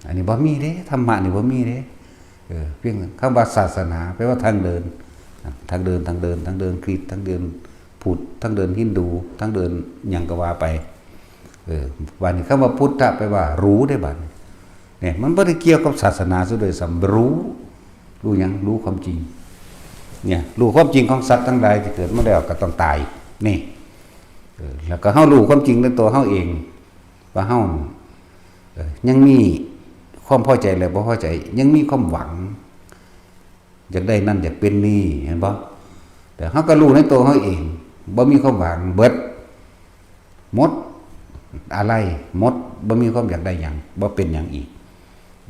อันนี้บ่มีเด้ ธรรมะนี่บ่มีเด้ เออ เพียงคำว่าศาสนา แปลว่าทางเดิน ทางเดิน ทางเดิน ทางเดินคริสต์ ทางเดินพุทธ ทางเดินฮินดู ทางเดินหยังก็ว่าไป เออ บาดนี้คำว่าพุทธะแปลว่ารู้เด้บาดนี้ เนี่ย มันบ่ได้เกี่ยวกับศาสนาซะด้วยซ้ำ รู้ รู้หยัง รู้ความจริง เนี่ย รู้ความจริงของสัตว์ทั้งหลายที่เกิดมาแล้วก็ต้องตาย นี่ เออ แล้วก็เฮารู้ความจริงในตัวเฮาเอง ว่าเฮา เออ ยังมีความพอใจและบ่พอใจ ยังมีความหวัง อยากได้นั่นอยากเป็นนี่ เห็นบ่ แต่เฮาก็รู้ในตัวเฮาเอง บ่มีความหวัง เบิด หมด อะไร หมด บ่มีความอยากได้หยัง บ่เป็นหยังอีก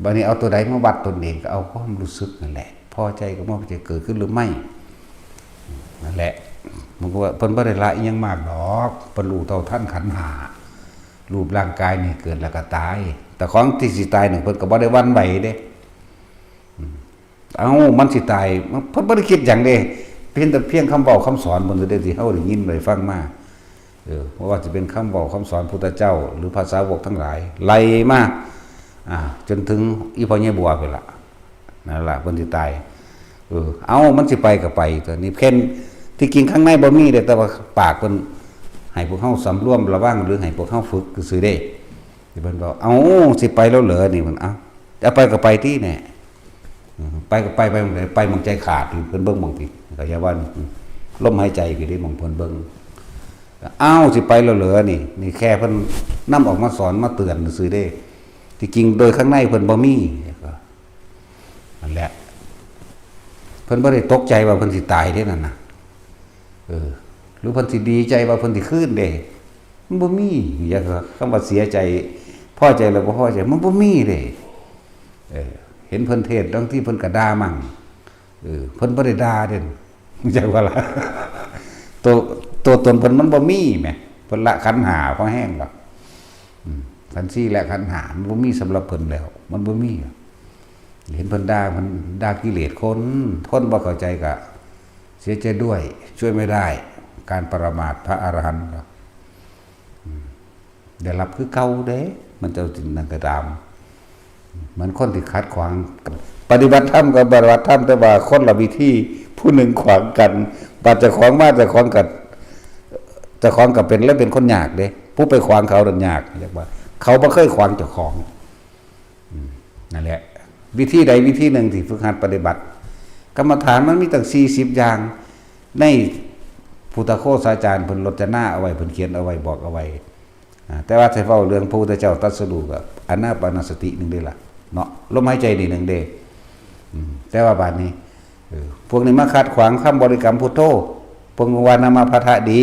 บัดนี้เอาตัวใดมาวัดตนเอง ก็เอาความรู้สึกนั่นแหละ พอใจกับบ่พอใจเกิดขึ้นหรือไม่ นั่นแหละ มันก็ว่าเพิ่นบ่ได้ละอิหยังมากดอก เพิ่นรู้เท่าทันขันธ์ห้า รูปร่างกายนี่เกิดแล้วก็ตาย แต่ของที่สิตายนี่เพิ่นก็บ่ได้หวั่นไหวเด้ อืม เอ้า มันสิตาย มัน เพิ่นบ่ได้คิดหยังเด้ เพียงแต่เพียงคำเว้าคำสอนเพิ่นเด้ ที่เฮาได้ยินได้ฟังมา เออ เพราะว่าสิเป็นคำเว้าคำสอนพุทธเจ้า หรือพระสาวกทั้งหลาย ไล่มา อ่า จนถึงอีพ่อใหญ่บัวพู้นล่ะ นั่นล่ะ เพิ่นสิตาย เออ เอ้า มันสิไปก็ไป ตัวนี้เพิ่น ที่จริงข้างในบ่มีเด้ แต่ว่าปากเพิ่นให้พวกเฮาสำรวมระวัง หรือให้พวกเฮาฝึกซื่อๆเด้ ที่เพิ่นบอก เอ้า สิไปแล้วเหรอ นี่เพิ่น เอ้า จะไปก็ไปติแหน่ อืม ไปก็ไป ไปหม่องใด ไปหม่องใจขาด เพิ่นเบิ่งหม่องพี้ ก็อย่าว่า ลมหายใจพี้เด้ หม่องเพิ่นเบิ่ง อ้าว สิไปแล้วเหรอนี่ นี่แค่เพิ่นนำออกมาสอนมาเตือนซื่อเด้ ที่จริงโดยข้างในเพิ่นบ่มี นั่นแหละ เพิ่นบ่ได้ตกใจว่าเพิ่นสิตายเด้นั่นน่ะ เออ หรือเพิ่นสิดีใจว่าเพิ่นสิคืนเด้ มันบ่มี อย่างคำว่าเสียใจ พอใจแล้วบ่พอใจ มันบ่มีเด้ เออ เห็นเพิ่นเทศน์ บางทีเพิ่นก็ด่ามั่ง เออ เพิ่นบ่ได้ด่าเด้ จักว่าล่ะ ตัว ตัวตนเพิ่นมันบ่มีแหม เพิ่นละขันธ์ห้าพอแฮงดอก อืม ขันธ์สี่และขันธ์ห้ามันบ่มีสำหรับเพิ่นแล้ว มันบ่มี เห็นเพิ่นด่า เพิ่นด่ากิเลสคน คนบ่เข้าใจก็เสียใจด้วย ช่วยไม่ได้ การประมาทพระอรหันต์ อืม ได้รับคือเก่าเด้ มันเจ้าสิ่งนั้นก็ตาม เหมือนคนที่ขัดขวาง ปฏิบัติธรรมก็ปฏิบัติธรรม แต่ว่าคนละวิธี ผู้หนึ่งขวางกัน บัดเจ้าของมา เจ้าของก็ เจ้าของก็เป็น แล้วเป็นคนยากเด้ ผู้ไปขวางเขานั่นยาก เรียกว่า เขาบ่เคยขวางเจ้าของ อืม นั่นแหละ วิธีใดวิธีหนึ่งที่ฝึกหัดปฏิบัติ กรรมฐานมันมีตั้งสี่สิบอย่าง ในพุทธโฆษาจารย์เพิ่นรจนาเอาไว้ เพิ่นเขียนเอาไว้ บอกเอาไว้ อ่า แต่ว่าถ้าเว้าเรื่องพระพุทธเจ้าตรัสรู้ก็อานาปานสติหนึ่งเด้ล่ะ เนาะ ลมหายใจนี่หนึ่งเด้ อืม แต่ว่าบาดนี้ เออ พวกนี้มาขัดขวางคำบริกรรมพุทโธ พวกนึงว่านะโมพุทธะดี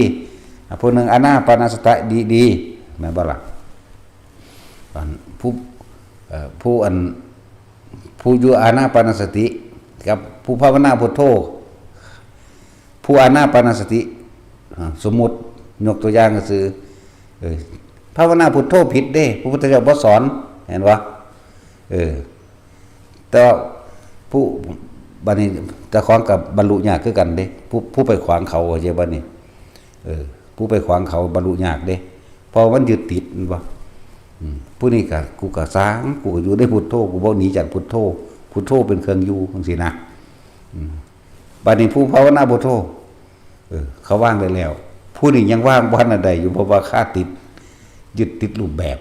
อ่ะ พวกนึงอานาปานสติดี ดี แม่นบ่ล่ะ อันผู้ เอ่อ ผู้อัน ผู้อยู่อานาปานสติ กับผู้ภาวนาพุทโธ ผู้อานาปานสติ อ่า สมมุติยกตัวอย่างก็คือ เออ ภาวนาพุทโธผิดเด้ พระพุทธเจ้าบ่สอน เห็นบ่ เออ แต่ว่าผู้ บัดนี้เจ้าของก็บรรลุยากคือกันเด้ ผู้ ผู้ไปขวางเขา เข้าใจบ่นี่ เออ ผู้ไปขวางเขาบรรลุยากเด้ เพราะมันยึดติด แม่นบ่ อืม ผู้นี้ก็ กูก็สร้าง กูก็อยู่ในพุทโธ กูบ่หนีจากพุทโธ พุทโธเป็นเครื่องอยู่ จั่งซี้นะ อืม บัดนี้ผู้ภาวนาพุทโธ เออ เขาวางได้แล้ว ผู้นี้ยังวางบ่ทันได้อยู่ เพราะว่าคาติด ยึดติดรูปแบบ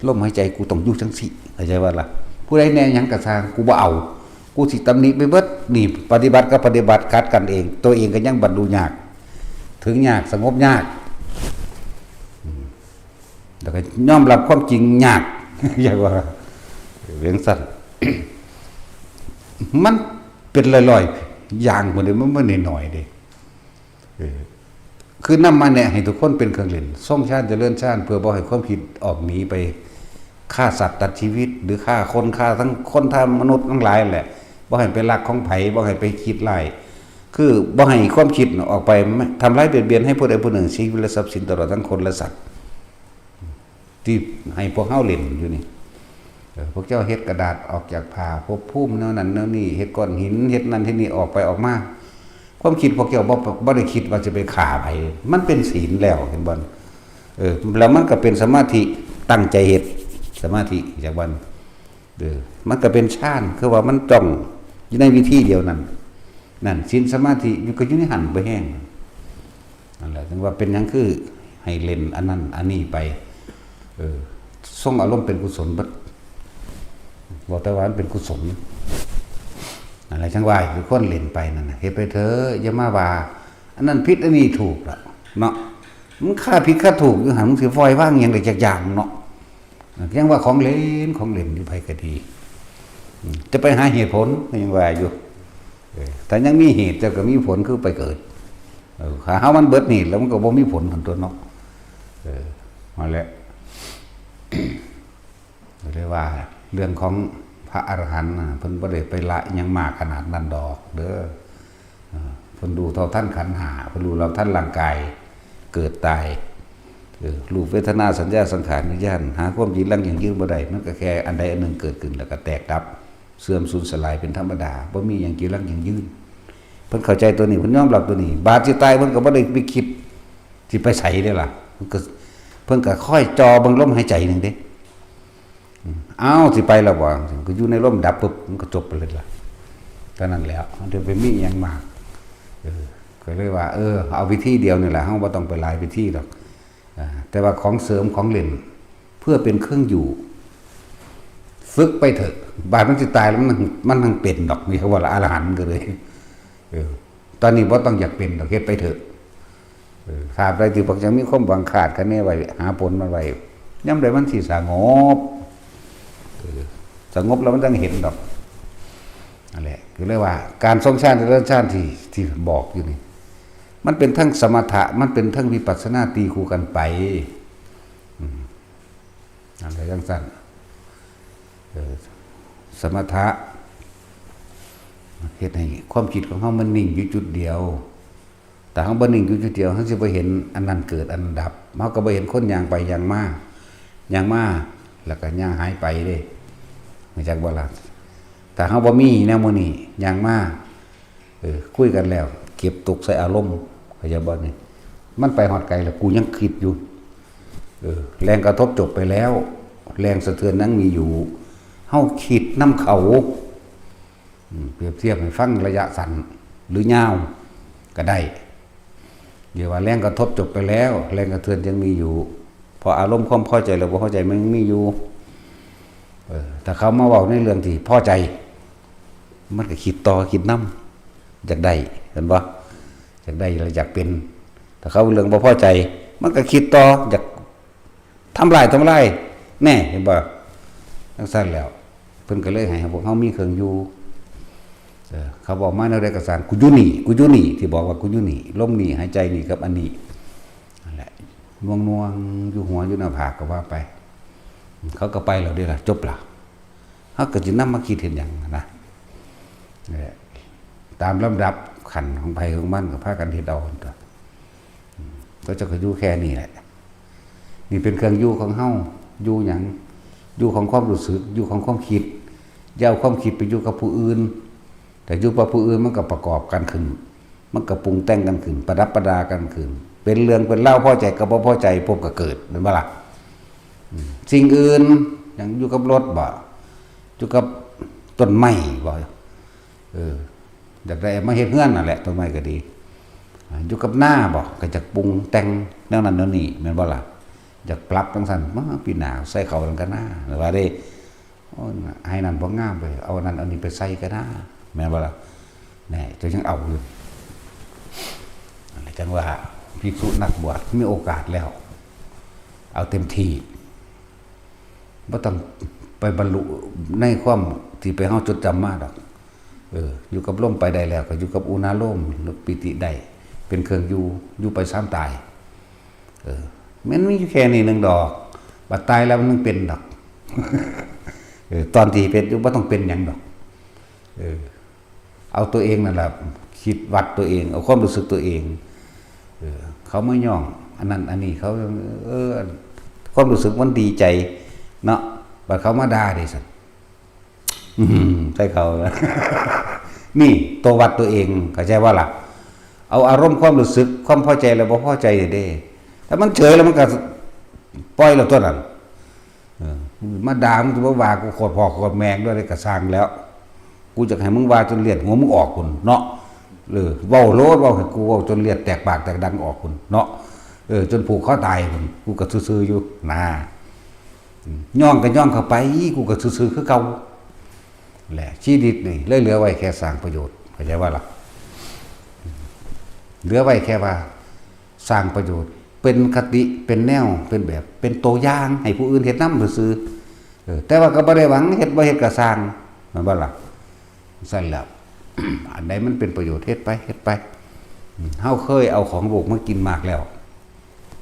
ลมหายใจกูต้องอยู่จั่งซี้ เข้าใจบ่ล่ะ ผู้ใดแนะหยังก็ซ่าง กูบ่เอา กูสิตำหนิไปเบิด นี่ปฏิบัติกับปฏิบัติขัดกันเอง ตัวเองก็ยังบรรลุยาก ถึงยาก สงบยาก อืม แล้วก็ยอมรับความจริงยาก อยากว่าเรื่องสั้น มันเป็นร้อยๆอย่างหมดเลย มันบ่น้อยๆเด้ เออ คือนำมาแนะให้ทุกคนเป็นเครื่องเล่น ทรงฌานเจริญฌาน เพื่อบ่ให้ความคิดออกหนีไปฆ่าสัตว์ตัดชีวิต หรือฆ่าคน ฆ่าทั้งคนทั้งมนุษย์ทั้งหลายแหละ บ่ให้ไปลักของไผ บ่ให้ไปคิดร้าย คือบ่ให้ความคิดน่ะออกไปทำร้ายเบียดเบียนให้ผู้ใดผู้หนึ่ง ชีวิตและทรัพย์สินตลอดทั้งคนและสัตว์ ที่ให้พวกเฮาเล่นอยู่นี่ เออ พวกเจ้าเฮ็ดกระดาษออกจากผ้า ภพภูมิแนวนั้นแนวนี้ เฮ็ดก้อนหิน เฮ็ดนั่นเฮ็ดนี่ ออกไปออกมา ความคิดพวกเจ้าบ่ บ่ได้คิดว่าจะไปฆ่าไผ มันเป็นศีลแล้ว เห็นบ่ เออ แล้วมันก็เป็นสมาธิ ตั้งใจเฮ็ด สมาธิ จากวัน เออ มันก็เป็นฌาน คือว่ามันจ้องอยู่ในวิธีเดียวนั่น นั่น ศีลสมาธิอยู่ ก็อยู่ในหั่นบ่แฮง นั่นแหละ ถึงว่าเป็นหยังคือให้เล่นอันนั้นอันนี้ไป เออ ทรงอารมณ์เป็นกุศลเบิด บอกแต่ว่ามันเป็นกุศล นั่นแหละ จั่งว่าคือคนเล่นไปนั่นน่ะ เฮ็ดไปเถอะ อย่ามาว่า อันนั้นผิด อันนี้ถูกล่ะ เนาะ มึงฆ่าผิดฆ่าถูกอยู่หั่น มึงสิฟอยว่างหยังได้จักอย่างเนาะ ยังว่าของเล่น ของเล่นอยู่ ไผก็ดี อืม จะไปหาเหตุผล ยังว่าอยู่ เออ ถ้ายังมีเหตุ เจ้าก็มีผล คือไปเกิด เออ ถ้าเฮามันเบิดเหตุแล้ว มันก็บ่มีผลหั่นตั๊วเนาะ เออ นั่นแหละ เรียกว่าเรื่องของพระอรหันต์น่ะ เพิ่นบ่ได้ไปละหยังมากขนาดนั้นดอกเด้อ อ่า เพิ่นรู้เท่าทันขันธ์ห้า เพิ่นรู้เท่าทันร่างกายเกิดตาย เออ รูป เวทนา สัญญา สังขาร วิญญาณ หาความจีรังยั่งยืนบ่ได้ มันก็แค่อันใดอันหนึ่งเกิดขึ้นแล้วก็แตกดับ เสื่อมสูญสลายเป็นธรรมดา บ่มีหยังจีรังยั่งยืน เพิ่นเข้าใจตัวนี้ เพิ่นยอมรับตัวนี้ บาดสิตายเพิ่นก็บ่ได้ไปคิดสิไปไสเด้ล่ะ เพิ่นก็ เพิ่นก็คอยจ่อเบิ่งลมหายใจหนึ่งเด้ อืม อ้าว สิไปแล้วบ่ ก็อยู่ในลมดับปุ๊บ มันก็จบไปเลยล่ะ เท่านั้นแหละ มันจะไปมีหยังมาก เออ ก็เลยว่า เออ เอาวิธีเดียวนี่แหละ เฮาบ่ต้องไปหลายวิธีดอก อ่า แต่ว่าของเสริมของเล่น เพื่อเป็นเครื่องอยู่ ฝึกไปเถอะ บาดมันสิตายแล้วมัน มันทั้งเป็นดอก มีคำว่าอรหันต์ก็เลย เออ ตอนนี้บ่ต้องอยากเป็นดอก เฮ็ดไปเถอะ เออ ตราบใดที่พวกยังมีความหวังคาดคะเนไว้ หาผลมันไว้ ยามใดมันสิสงบ เออ สงบแล้วมันจั่งเห็นดอก นั่นแหละ คือเรียกว่าการทรงฌานเจริญฌานที่ ที่บอกอยู่นี่ มันเป็นทั้งสมถะ มันเป็นทั้งวิปัสสนาตีคู่กันไป อืม นั่นแหละจั่งซั่น เออ สมถะ เฮ็ดให้ความคิดของเฮามันนิ่งอยู่จุดเดียว ถ้าเฮาบ่นิ่งอยู่จุดเดียว เฮาสิบ่เห็นอันนั้นเกิดอันนั้นดับ เฮาก็บ่เห็นคนย่างไปย่างมา ย่างมา แล้วก็ย่างหายไปเด้ รู้จักบ่ล่ะ? ถ้าเฮาบ่มีแนวหมู่นี้ ย่างมา เออ คุยกันแล้ว เก็บตกใส่อารมณ์ เข้าใจบ่นี่? มันไปฮอดไกลแล้ว กูยังคิดอยู่ เออ แรงกระทบจบไปแล้ว แรงสะเทือนยังมีอยู่ เฮาคิดนำเขา อืม เปรียบเทียบให้ฟัง ระยะสั้นหรือยาวก็ได้ เรียกว่าแรงกระทบจบไปแล้ว แรงกระเทือนยังมีอยู่ เพราะอารมณ์ความพอใจหรือบ่พอใจมันยังมีอยู่ เออ ถ้าเขามาเว้าในเรื่องที่พอใจ มันก็คิดต่อคิดนำ อยากได้ เห็นบ่? อยากได้และอยากเป็น ถ้าเขาเรื่องบ่พอใจ มันก็คิดต่อ อยากทำลาย ทำลาย แน่ เห็นบ่? จั่งซั้นแล้ว เพิ่นก็เลยให้พวกเฮามีเครื่องอยู่ เออ เขาบอกมาแนวใดก็ซ่าง กูอยู่นี่ กูอยู่นี่ ที่บอกว่ากูอยู่นี่ ลมนี่ หายใจนี่กับอันนี้ นั่นแหละ หน่วงๆ อยู่หัว อยู่หน้าผากก็ว่าไป เขาก็ไปแล้วเด้ล่ะ จบละ เฮาก็สินำมาคิดเฮ็ดหยังนะ นี่แหละ ตามลำดับขั้นของไผของมันก็พากันเฮ็ดเอาหั่นตั่ว อืม ก็จะก็อยู่แค่นี้แหละ นี่เป็นเครื่องอยู่ของเฮา อยู่หยัง อยู่ของความรู้สึก อยู่ของความคิด อย่าเอาความคิดไปอยู่กับผู้อื่น แต่อยู่กับผู้อื่นมันก็ประกอบกันขึ้น มันก็ปรุงแต่งกันขึ้น ประดับประดากันขึ้น เป็นเรื่องเป็นราว พอใจกับบ่พอใจ พบก็เกิด แม่นบ่ล่ะ? อืม สิ่งอื่น อย่างอยู่กับรถบ่ อยู่กับต้นไม้บ่ เออ อยากได้มาเฮ็ดเฮือนนั่นแหละ ต้นไม้ก็ดี อ่า อยู่กับนาบ่ ก็อยากปรุงแต่งแนวนั้นแนวนี้ แม่นบ่ล่ะ? อยากปรับจั่งซั้น มาปีหน้าใส่เข้านั่นก็นา หรือว่าได้ โอ้ย ไฮ่นั่นบ่งามเว้ย เอาอันนั้นเอานี่ไปใส่ก็นา แม่นบ่ล่ะ? แน่ เจ้ายังเอาอยู่ นั่นแหละ จั่งว่าภิกษุนักบวชมีโอกาสแล้ว เอาเต็มที่ บ่ต้องไปบรรลุในความที่ไปเฮาจดจำมาดอก เออ อยู่กับลมไปได้แล้ว ก็อยู่กับอุณาโลม หรือปีติได้ เป็นเครื่องอยู่ อยู่ไปซามตาย เออ มันมีอยู่แค่นี้หนึ่งดอก บัดตายแล้วมันยังเป็นดอก เออ ตอนที่เป็นอยู่บ่ต้องเป็นหยังดอก เออ เอาตัวเองนั่นล่ะ คิดวัดตัวเอง เอาความรู้สึกตัวเอง เออ เขามาย่อง อันนั้นอันนี้ เขา เออ ความรู้สึกมันดีใจเนาะ บัดเขามาด่าเด้ซั่น อืม ใช่เขา นี่ ตัววัดตัวเอง เข้าใจบ่ล่ะ? เอาอารมณ์ความรู้สึก ความพอใจและบ่พอใจเด้ ถ้ามันเฉยแล้วมันก็ปล่อยแล้วตัวนั้น เออ มาด่า มึงสิมาว่ากูโคตรพ่อโคตรแม่งด้วย ก็ซ่างแล้ว กูอยากให้มึงว่าจนเลือดหัวมึงออกพุ้นเนาะ เออ เว้าโลด เว้าให้กูเว้าจนเลือดแตกปากแตกดังออกพุ้นเนาะ เออ จนผูกคอตายพุ้น กูก็ซื่อๆอยู่นะ อืม ย่องก็ย่องเข้าไป กูก็ซื่อๆคือเก่า แหละ ชีวิตนี่เลยเหลือไว้แค่สร้างประโยชน์ เข้าใจบ่ล่ะ? เหลือไว้แค่ว่า สร้างประโยชน์ เป็นคติ เป็นแนว เป็นแบบ เป็นตัวอย่างให้ผู้อื่นเฮ็ดนำซื่อๆ เออ แต่ว่าก็บ่ได้หวัง เฮ็ดบ่เฮ็ดก็ซ่าง แม่นบ่ล่ะ? ซั่นแหล้ว อันใดมันเป็นประโยชน์ เฮ็ดไป เฮ็ดไป อืม เฮาเคยเอาของโลกมากินมากแล้ว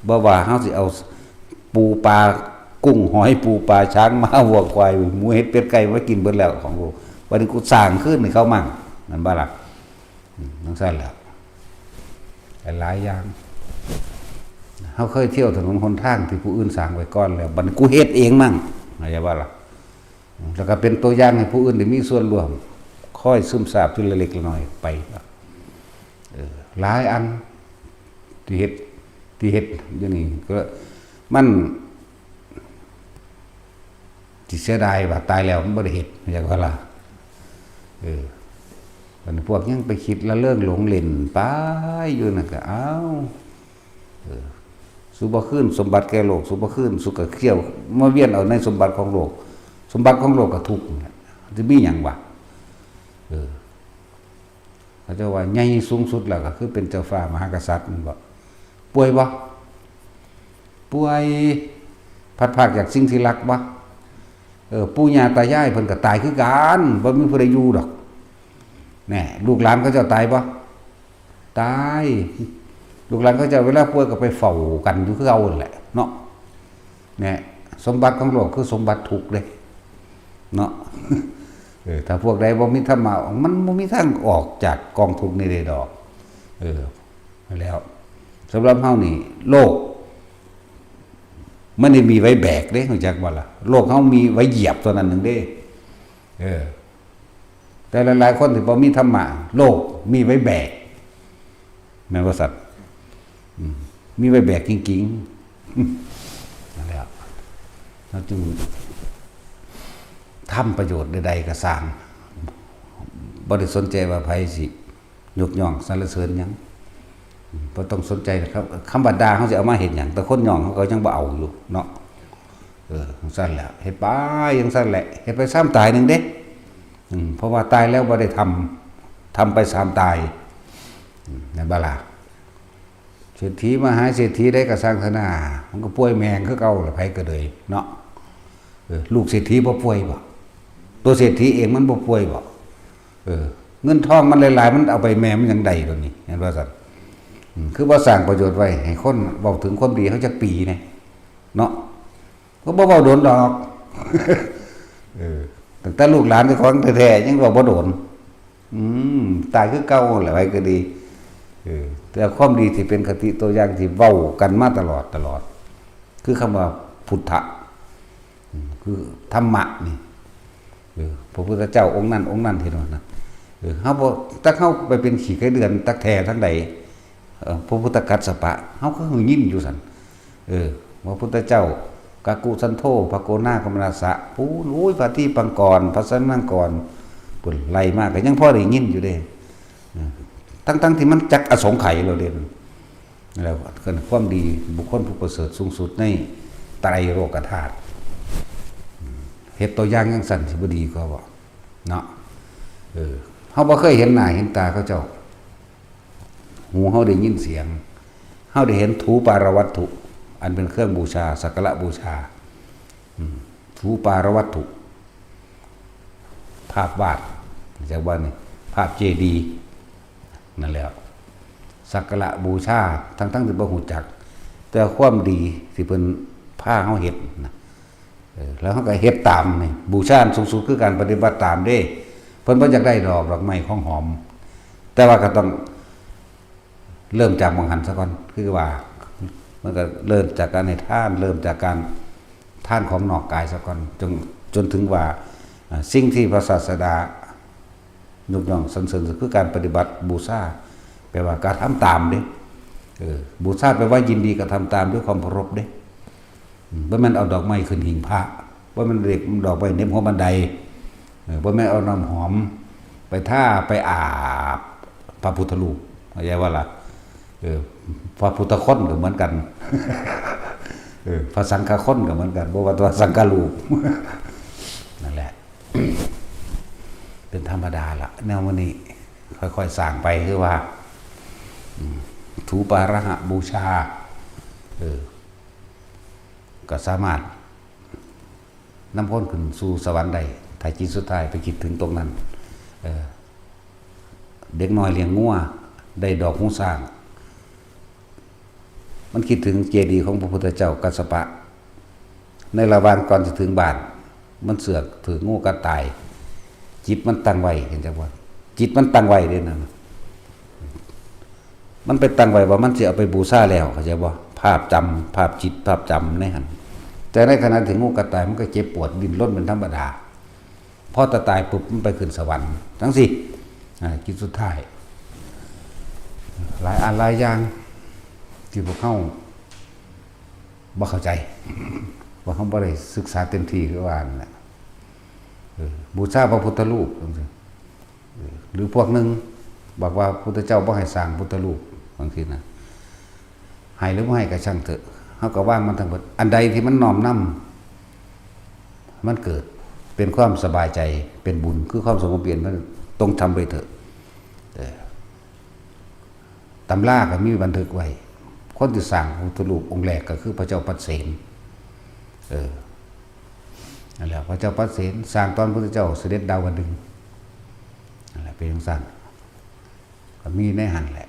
บ่ว่าเฮาสิเอาปูปลา กุ้งหอยปูปลา ช้างม้าวัวควาย หมูเห็ดเป็ดไก่มากินเบิดแล้วของโลก บัดนี้กูสร้างคืนให้เขามั่ง แม่นบ่ล่ะ? อืม จั่งซั่นแหละ หลายๆอย่าง เฮาเคยเที่ยวถนนหนทางที่ผู้อื่นสร้างไว้ก่อนแล้ว บัดนี้กูเฮ็ดเองมั่ง เข้าใจบ่ล่ะ? อืม แล้วก็เป็นตัวอย่างให้ผู้อื่นได้มีส่วนร่วม คอยซึมซาบทีละเล็กละน้อยไป เออ หลายอันที่เฮ็ด ที่เฮ็ดอยู่นี่ก็ มัน สิเสียดายว่าตายแล้วมันบ่ได้เฮ็ด เข้าใจบ่ล่ะ? เออ บัดนี้พวกยังไปคิดละเริงหลงเล่นไปอยู่นั่นก็ อ้าว เออ สูบ่คืนสมบัติแก่โลก สูบ่คืน สูก็เที่ยวมาเวียนเอาในสมบัติของโลก สมบัติของโลกก็ทุกข์นั่นแหละ สิมีหยังวะ? เออ เขาเจ้าว่าใหญ่สูงสุดแล้วก็คือเป็นเจ้าฟ้ามหากษัตริย์ แม่นบ่? ป่วยบ่? ป่วย พลัดพรากจากสิ่งที่รักบ่? เออ ปู่ย่าตายายเพิ่นก็ตายคือกัน บ่มีผู้ใดอยู่ดอก แน่ ลูกหลานเขาเจ้าตายบ่? ตาย ลูกหลานเขาเจ้าเวลาป่วยก็ไปเฝ้ากันอยู่คือเก่านั่นแหละเนาะ แน่ สมบัติของโลกคือสมบัติทุกข์เด้ เนาะ เออ ถ้าพวกใดบ่มีธรรมะ มันบ่มีทางออกจากกองทุกข์นี้ได้ดอก เออ แล้ว สำหรับเฮานี่ โลก มันได้มีไว้แบกเด้ รู้จักบ่ล่ะ โลกเฮามีไว้เหยียบเท่านั้นหนึ่งเด้ เออ แต่หลายๆคนที่บ่มีธรรมะ โลกมีไว้แบก แม่นบ่สัตว์ อืม มีไว้แบกจริงๆ นั่นแหละ เราจึงทำประโยชน์ใดๆก็สร้าง บ่ได้สนใจว่าไผสิยกย่องสรรเสริญหยัง อืม บ่ต้องสนใจนะครับ คำว่าด่าเฮาสิเอามาเฮ็ดหยัง แต่คนย่องเฮาก็ยังบ่เอาอยู่เนาะ เออ จั่งซั่นแหละ เฮ็ดไปจั่งซั่นแหละ เฮ็ดไปซ้ำตายหนึ่งเด้ อืม เพราะว่าตายแล้วบ่ได้ทำ ทำไปซ้ำตาย อืม แม่นบ่ล่ะ เศรษฐีมหาเศรษฐีใดก็สร้างเถาะนา มันก็ป่วยแม่งคือเก่าล่ะ ไผก็เลยเนาะ เออ ลูกเศรษฐีบ่ป่วยบ่ ตัวเศรษฐีเองมันบ่ป่วยบ่ เออ เงินทองมันหลายๆ มันเอาไปแม่มันยังได้ตัวนี้ เห็นบ่ซั่น อืม คือบ่สร้างประโยชน์ไว้ให้คน เว้าถึงความดีเฮาจักปีแหน่ เนาะ ก็บ่เว้าโดนดอก เออ ตั้งแต่ลูกหลานเจ้าของแท้ๆ ยังเว้าบ่โดน อืม ตายคือเก่าแหละ ไผก็ดี เออ แต่ความดีที่เป็นคติตัวอย่างที่เว้ากันมาตลอด ตลอด คือคำว่าพุทธะ อืม คือธรรมะนี่ เออ พระพุทธเจ้าองค์นั้น องค์นั้นที่นั่นนะ เออ เฮาบ่ จักเฮาไปเป็นขี้ไก่เดือนตักแท้ทั้งใด เอ่อ พระพุทธกัสสปะ เฮาก็คือยินอยู่ซั่น เออ พระพุทธเจ้า กักกุสันโธ พระโกนาคมนัสสะ พู้น โอ้ย พระทีปังกร พระสรณังกร พู้น ไล่มาก็ยังพอได้ยินอยู่เด้ เออ ทั้งๆที่มันจักอสงไขยแล้วเด้ แล้วก็ความดีบุคคลผู้ประเสริฐสูงสุดในไตรโลกธาตุ เฮ็ดตัวอย่างจั่งซั่นสิบ่ดีกว่าบ่ เนาะ เออ เฮาบ่เคยเห็นหน้าเห็นตาเขาเจ้า หูเฮาได้ยินเสียง เฮาได้เห็นถูปาระวัตถุ อันเป็นเครื่องบูชา สักการะบูชา อืม ถูปาระวัตถุ ภาพวาด จากว่านี่ ภาพเจดีย์ นั่นแหละ สักการะบูชา ทั้งๆที่บ่ฮู้จัก แต่ความดีที่เพิ่นพาเฮาเฮ็ดนะ เออ แล้วเฮาก็เฮ็ดตามนี่ บูชาอันสูงสุดคือการปฏิบัติตามเด้ เพิ่นบ่อยากได้ดอก ดอกไม้ของหอม แต่ว่าก็ต้องเริ่มจากหม่องหั้นซะก่อน คือว่า มันก็เริ่มจากการให้ทาน เริ่มจากการทานของนอกกายซะก่อน จน จนถึงว่า อ่า สิ่งที่พระศาสดา ยกย่องสรรเสริญคือการปฏิบัติบูชา แปลว่ากระทำตามเด้ เออ บูชาแปลว่ายินดีกระทำตามด้วยความเคารพเด้ อืม บ่แม่นเอาดอกไม้ขึ้นหิ้งพระ บ่แม่นเด็กดอกไม้เหน็บหัวบันได เออ บ่แม่นเอาน้ำหอมไปทาไปอาบพระพุทธรูป เข้าใจบ่ล่ะ เออ พระพุทธคนก็เหมือนกัน เออ พระสังฆคนก็เหมือนกัน บ่ว่าแต่ว่าสังฆรูป นั่นแหละ เป็นธรรมดาล่ะ แนวมื้อนี้ค่อยๆสร้างไป คือว่า อืม ถูปาระหะบูชา เออ ก็สามารถนำคนขึ้นสู่สวรรค์ได้ ถ้าจิตสุดท้ายไปคิดถึงตรงนั้น เออ เด็กน้อยเลี้ยงงัว ได้ดอกหูช้าง มันคิดถึงเจดีย์ของพระพุทธเจ้ากัสสปะ ในระหว่างก่อนจะถึงบ้าน มันเสือกถืองูกัดตาย จิตมันตั้งไว้ เห็นจักบ่ จิตมันตั้งไว้เด้นั่นน่ะ มันไปตั้งไว้ว่ามันสิเอาไปบูชาแล้ว เข้าใจบ่ ภาพจำ ภาพจิต ภาพจำในหั่น แต่ในขณะที่งูกัดตาย มันก็เจ็บปวดดิ้นรนเป็นธรรมดา พอตาตายปุ๊บมันไปขึ้นสวรรค์ จั่งซี้ อ่า จิตสุดท้าย หลายอันหลายอย่าง ที่พวกเฮาบ่เข้าใจ ว่าเฮาบ่ได้ศึกษาเต็มที่คือว่านั่นแหละ เออ บูชาพระพุทธรูป จั่งซี้ เออ หรือพวกหนึ่งบอกว่าพุทธเจ้าบ่ให้สร้างพุทธรูป จั่งซี้นะ ให้หรือบ่ให้ก็ช่างเถอะ เฮาก็วางมันทั้งหมด อันใดที่มันน้อมนำ มันเกิดเป็นความสบายใจ เป็นบุญ คือความสงบเย็น มันต้องทำไปเถอะ เออ ตำราก็มีบันทึกไว้ คนที่สร้างพระพุทธรูปองค์แรกก็คือพระเจ้าปัดเสน เออ นั่นแหละ พระเจ้าปัดเสนสร้างตอนพระพุทธเจ้าเสด็จดาวดึงส์ นั่นแหละ เป็นจั่งซั่น ก็มีในหั่นแหละ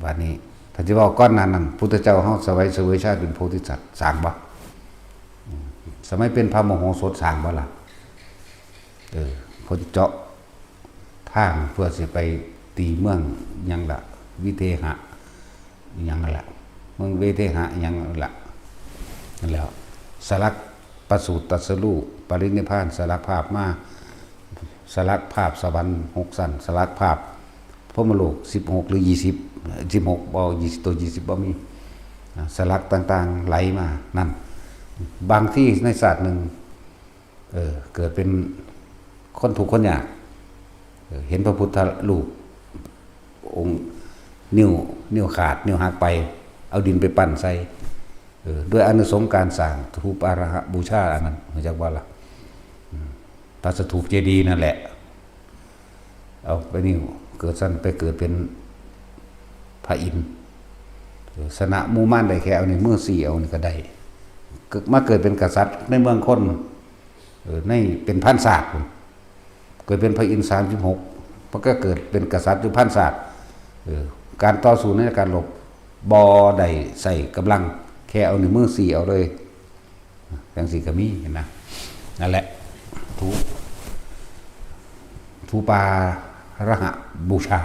บัดนี้ ถ้าสิเว้าก่อนหน้านั้น พุทธเจ้าเฮาสมัยเสวยชาติเป็นโพธิสัตว์ สร้างบ่ อืม สมัยเป็นพระมโหสถ สร้างบ่ล่ะ เออ เพิ่นเจาะทางเพื่อสิไปตีเมืองหยังล่ะ วิเทหะ หยังล่ะ เมืองวิเทหะหยังล่ะ นั่นแหล้ว สลักประสูติตรัสรู้ปรินิพพาน สลักภาพมา สลักภาพสวรรค์หกชั้น สลักภาพพรหมโลกสิบหกหรือยี่สิบ สิบหก บ่ ยี่สิบ ตัวยี่สิบบ่มี อ่า สลักต่างๆไหลมา นั่น บางที่ในชาติหนึ่ง เออ เกิดเป็นคนทุกข์คนยาก เออ เห็นพระพุทธรูป องค์ นิ้ว นิ้วขาด นิ้วหักไป เอาดินไปปั้นใส่ เออ ด้วยอานิสงส์การสร้างธูปาราหะบูชาอันนั้น รู้จักบ่ล่ะ อืม พระสถูปเจดีย์นั่นแหละ เอาไปนิ้ว เกิดซั่นไปเกิดเป็นพระอินทร์ เออ ชนะหมู่มารได้แค่เอานิ้วมือซี้เอานี่ก็ได้ เกิด มาเกิดเป็นกษัตริย์ในเมืองคน เออ ในเป็นพันชาติพุ้น เกิดเป็นพระอินทร์สามสิบหก มันก็เกิดเป็นกษัตริย์อยู่พันชาติ เออ การต่อสู้ในการรบ บ่ได้ใช้กำลัง แค่เอานิ้วมือซี้เอาเลย จั่งซี้ก็มีนะ นั่นแหละ ธูป ธูปาราหะบูชา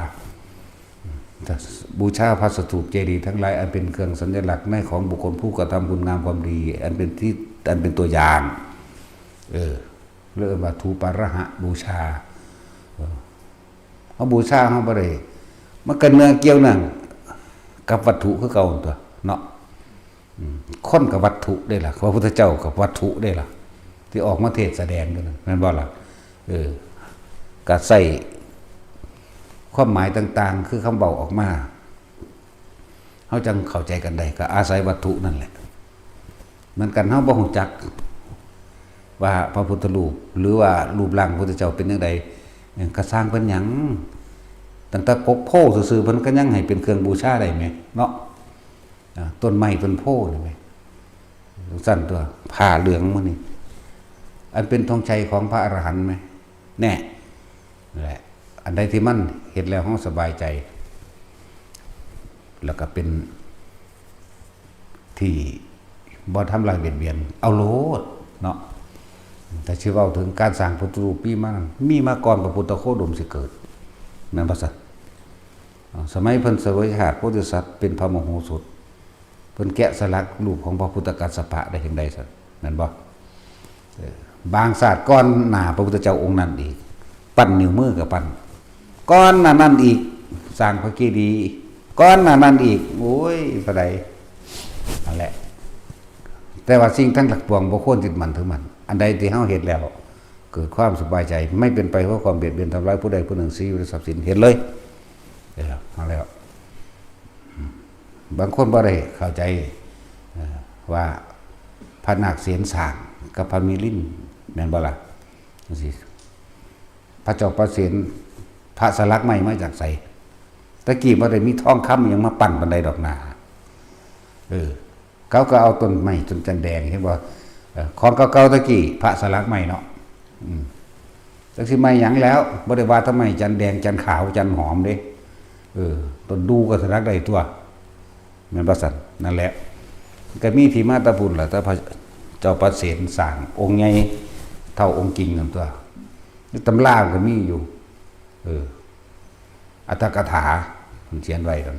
บูชาพระสถูปเจดีย์ทั้งหลาย อันเป็นเครื่องสัญลักษณ์ในของบุคคลผู้กระทำคุณงามความดี อันเป็นที่ อันเป็นตัวอย่าง เออ เรียกว่าธูปาราหะบูชา เออ เฮาบูชาเฮาบ่ได้ มันก็เนื่องเกี่ยวเนื่องกับวัตถุคือเก่าตัวเนาะ อืม คนกับวัตถุเด้ล่ะ พระพุทธเจ้ากับวัตถุเด้ล่ะ ที่ออกมาเทศน์แสดงอยู่นั่น แม่นบ่ล่ะ เออ ก็ใช้ความหมายต่างๆ คือคำเว้าออกมา เฮาจั่งเข้าใจกันได้ ก็อาศัยวัตถุนั่นแหละ เหมือนกัน เฮาบ่ฮู้จักว่าพระพุทธรูป หรือว่ารูปร่างพระพุทธเจ้าเป็นจั่งใด เออ ก็ซ่างเพิ่นหยัง ตั้งแต่กกโพธิ์ซื่อๆ เพิ่นก็ยังให้เป็นเครื่องบูชาได้แหมเนาะ อ่า ต้นไม้ต้นโพธิ์นี่แหม จั่งซั้นตัว ผ้าเหลืองมื้อนี้ อันเป็นธงชัยของพระอรหันต์แหม แน่ นั่นแหละ อันใดที่มันเฮ็ดแล้วเฮาสบายใจ แล้วก็เป็นที่บ่ทำลายเบียดเบียน เอาโลดเนาะ แต่สิเว้าถึงการสร้างพระพุทธรูปมีมานั้น มีมาก่อนพระพุทธโคดมสิเกิด แม่นบ่ซั่น อ่า สมัยเพิ่นเสวยชาติโพธิสัตว์เป็นพระมโหสถ เพิ่นแกะสลักรูปของพระพุทธกัสสปะได้จั่งใดซั่น แม่นบ่ เออ บางชาติก่อนหน้าพระพุทธเจ้าองค์นั้นอีก ปั้นนิ้วมือก็ปั้น ก่อนหน้านั้นอีก สร้างพระเจดีย์ ก่อนหน้านั้นอีก โอ้ย เท่าใด นั่นแหละ แต่ว่าสิ่งทั้งหลายปวงบ่ควรยึดมั่นถือมั่น อันใดที่เฮาเฮ็ดแล้ว เกิดความสบายใจ ไม่เป็นไปเพื่อความเบียดเบียนทำร้ายผู้ใดผู้หนึ่ง ชีวิต ทรัพย์สิน เฮ็ดเลย เออ เอาแล้ว อืม บางคนบ่ได้เข้าใจ เอ่อ ว่าพระนาคเสนสร้างกับพระมิลิน แม่นบ่ล่ะ จั่งซี้ พระเจ้าประเสน พระสลักไม้มาจากไส ตะกี้บ่ได้มีทองคำหยังมาปั้นปานใดดอกนา เออ เขาก็เอาต้นไม้ต้นจันแดง เห็นบ่ เอ่อ ของเก่าๆตะกี้ พระสลักไม้เนาะ อืม จักสิไม้หยังแล้ว บ่ได้ว่าแต่ไม้จันแดง จันขาว จันหอมเด้ เออ ต้นดูก็สลักได้ตัว แม่นบ่ซั่น นั่นแหละ ก็มีที่มาแต่พุ้นล่ะ แต่พระเจ้าประเสนสร้างองค์ใหญ่เท่าองค์จริงนั่นตัว ในตำรามันก็มีอยู่ เออ อัตถกถา มันเขียนไว้นั่น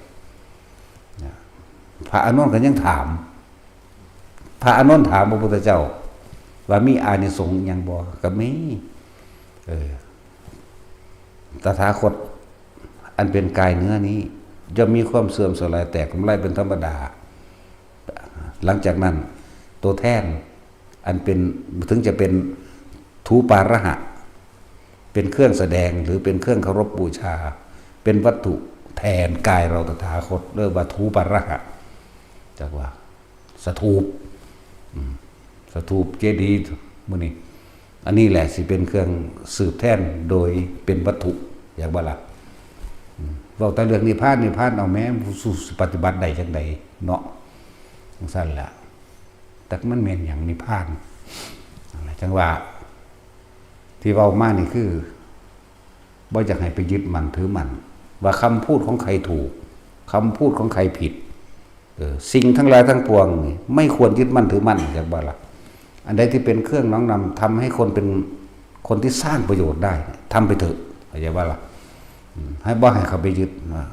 นะ พระอานนท์ก็ยังถาม พระอานนท์ถามพระพุทธเจ้า ว่ามีอานิสงส์หยังบ่ ก็มี เออ ตถาคตอันเป็นกายเนื้อนี้ ย่อมมีความเสื่อมสลายแตกทำลายเป็นธรรมดา หลังจากนั้น ตัวแทนอันเป็น ถึงจะเป็นธูปาราหะ เป็นเครื่องแสดงหรือเป็นเครื่องเคารพบูชา เป็นวัตถุแทนกายเราตถาคต เรียกว่าธูปาราหะ จักว่า สถูป อืม สถูปเจดีย์มื้อนี้ อันนี้แหละสิเป็นเครื่องสืบแทนโดยเป็นวัตถุ อยากบ่ล่ะ อืม เว้าแต่เรื่องนิพพาน นิพพาน เอาแหม ผู้สู้สิปฏิบัติได้จั่งใดเนาะ จั่งซั้นล่ะ แต่มันแม่นหยังนิพพาน นั่นแหละ จั่งว่า ที่เว้ามานี่คือ บ่อยากให้ไปยึดมั่นถือมั่น ว่าคำพูดของใครถูก คำพูดของใครผิด เออ สิ่งทั้งหลายทั้งปวงนี่ไม่ควรยึดมั่นถือมั่น จักบ่ล่ะ อันใดที่เป็นเครื่องน้อมนำทำให้คนเป็น คนที่สร้างประโยชน์ได้เนี่ยทำไปเถอะ เข้าใจว่าล่ะ อืม ให้บ่ให้เขาไปยึดนะ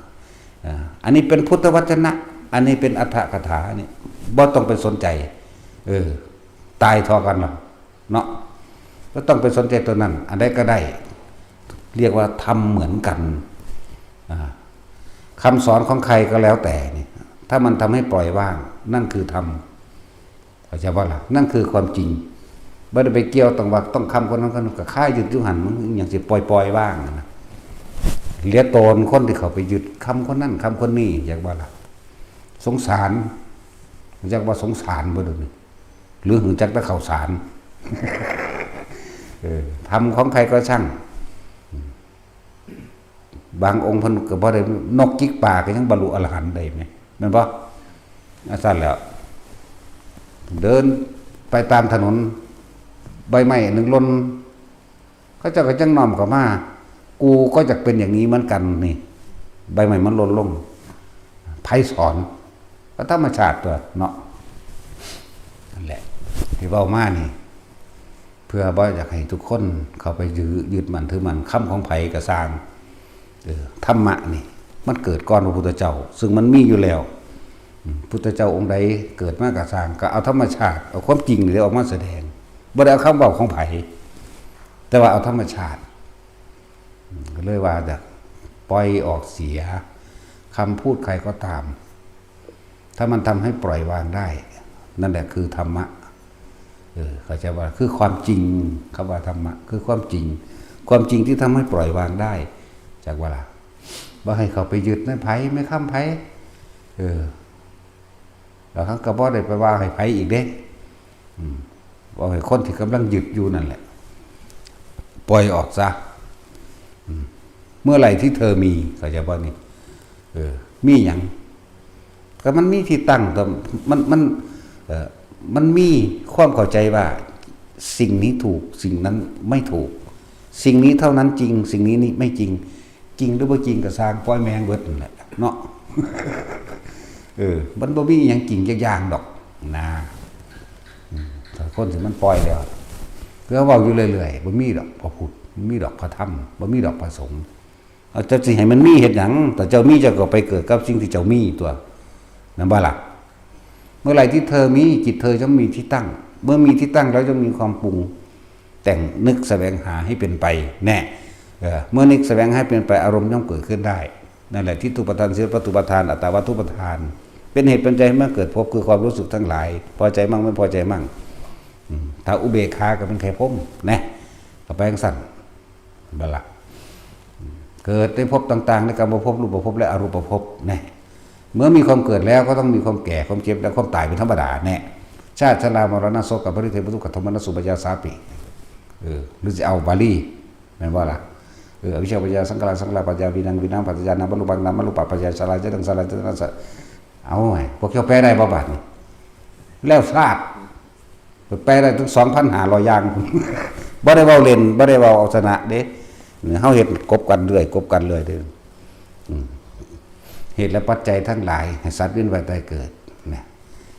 อ่า อันนี้เป็นพุทธวจนะ อันนี้เป็นอัตถกถา นี่บ่ต้องไปสนใจ เออ ตายเท่ากันล่ะ เนาะ ก็ต้องไปสนใจตัวนั้น อันใดก็ได้ เรียกว่าทำเหมือนกัน อ่า คำสอนของใครก็แล้วแต่นี่ ถ้ามันทำให้ปล่อยวาง นั่นคือธรรม เข้าใจบ่ล่ะ นั่นคือความจริง บ่ได้ไปเกี่ยวต้องว่าต้องคำคนนั้นคนนี้ ก็คายึดอยู่หั่น มันยังสิปล่อยๆว่างนะ เหลือตนคนที่เขาไปยึดคำคนนั้นคำคนนี้ อยากว่าล่ะ สงสาร อยากว่าสงสารบ่เดี๋ยวนี้ หรือรู้จักแต่ข้าวสาร เออ ธรรมของใครก็ช่าง บางองค์เพิ่นก็บ่ได้ นกจิกปากก็ยังบรรลุอรหันต์ได้แหม แม่นบ่ อาซั่นแล้ว เดินไปตามถนน ใบไม้หนึ่งหล่น เขาเจ้าก็จั่งน้อมเข้ามา กูก็อยากเป็นอย่างนี้เหมือนกันนี่ ใบไม้มันหล่นลง ไผสอน ก็ธรรมชาติตัวเนาะ นั่นแหละ ที่เว้ามานี่ เพื่อบ่อยากให้ทุกคนเข้าไปยึด ยึดมั่นถือมั่น คำของไผก็ซ่าง เออ ธรรมะนี่ มันเกิดก่อนพระพุทธเจ้า ซึ่งมันมีอยู่แล้ว อืม พุทธเจ้าองค์ใดเกิดมาก็ซ่าง ก็เอาธรรมชาติ เอาความจริงนี่แหละออกมาแสดง บ่ได้เอาคำเว้าของไผ แต่ว่าเอาธรรมชาติ อืม ก็เลยว่าจะปล่อยออกเสีย คำพูดใครก็ตาม ถ้ามันทำให้ปล่อยวางได้ นั่นแหละคือธรรมะ เออ เข้าใจว่าคือความจริง คำว่าธรรมะ คือความจริง ความจริงที่ทำให้ปล่อยวางได้ จักว่าล่ะ บ่ให้เขาไปยึดในไผ ในคำไผ เออ แล้วเขาก็บ่ได้ไปว่าให้ไผอีกเด้ อืม ว่าให้คนที่กำลังยึดอยู่นั่นแหละ ปล่อยออกซะ อืม เมื่อไหร่ที่เธอมี เข้าใจบ่นี่ เออ มีหยัง ก็มันมีที่ตั้ง แต่มัน มัน เอ่อ มันมีความเข้าใจว่าสิ่งนี้ถูก สิ่งนั้นไม่ถูก สิ่งนี้เท่านั้นจริง สิ่งนี้นี่ไม่จริง จริงหรือบ่จริงก็ซ่าง ปล่อยแม่งเบิดนั่นแหละเนาะ เออ มันบ่มีอิหยังจริงจักอย่างดอกนะ อืม ถ้าคนที่มันปล่อยแล้ว เพื่อเว้าอยู่เรื่อยๆ บ่มีดอกพระพุทธ บ่มีดอกพระธรรม บ่มีดอกพระสงฆ์ เอา เจ้าสิให้มันมีเฮ็ดหยัง ถ้าเจ้ามีเจ้าก็ไปเกิดกับสิ่งที่เจ้ามีตัว นั่นบ่ล่ะ เมื่อไหร่ที่เธอมี จิตเธอย่อมมีที่ตั้ง เมื่อมีที่ตั้งแล้วย่อมมีความปรุงแต่ง นึกแสวงหาให้เป็นไป แน่ เออ เมื่อนึกแสวงหาให้เป็นไป อารมณ์ย่อมเกิดขึ้นได้ นั่นแหละ ทิฏฐูปาทาน สัญญาปัตตุปาทาน อัตตาวัตถุปาทาน เป็นเหตุเป็นปัจจัยให้มันเกิดภพ คือความรู้สึกทั้งหลาย พอใจมั่งไม่พอใจมั่ง อืม ถ้าอุเบกขาก็เป็นไข่พรมนะ ก็ไปจั่งซั่น บ่ล่ะ เกิดในภพต่างๆ ในกามภพ รูปภพ และอรูปภพ แน่ เมื่อมีความเกิดแล้วก็ต้องมีความแก่ ความเจ็บ และความตายเป็นธรรมดา แน่ ชาติ ชรา มรณะ โสกะ ปริเทวะ ทุกขะ โทมนัส อุปายาสาปิ เออ หรือสิเอาบาลี แม่นบ่ล่ะ เออ อวิชชาปัจจยาสังขารา สังขารปัจจยาวิญญาณัง วิญญาณปัจจยานามารูปัง นามารูปปัจจยาสัญญา สัญญา สัญญา เอาไง พวกเจ้าแปลได้บ่บาดนี้ แล้วชาติ แปลได้ถึงสองพันห้าร้อยอย่าง บ่ได้เว้าเล่น บ่ได้เว้าเอาชนะเด้ เฮาเฮ็ดกบกันเรื่อย กบกันเรื่อยเด้อ อืม เหตุและปัจจัยทั้งหลาย ให้สัตว์เวียนว่ายตายเกิด นะ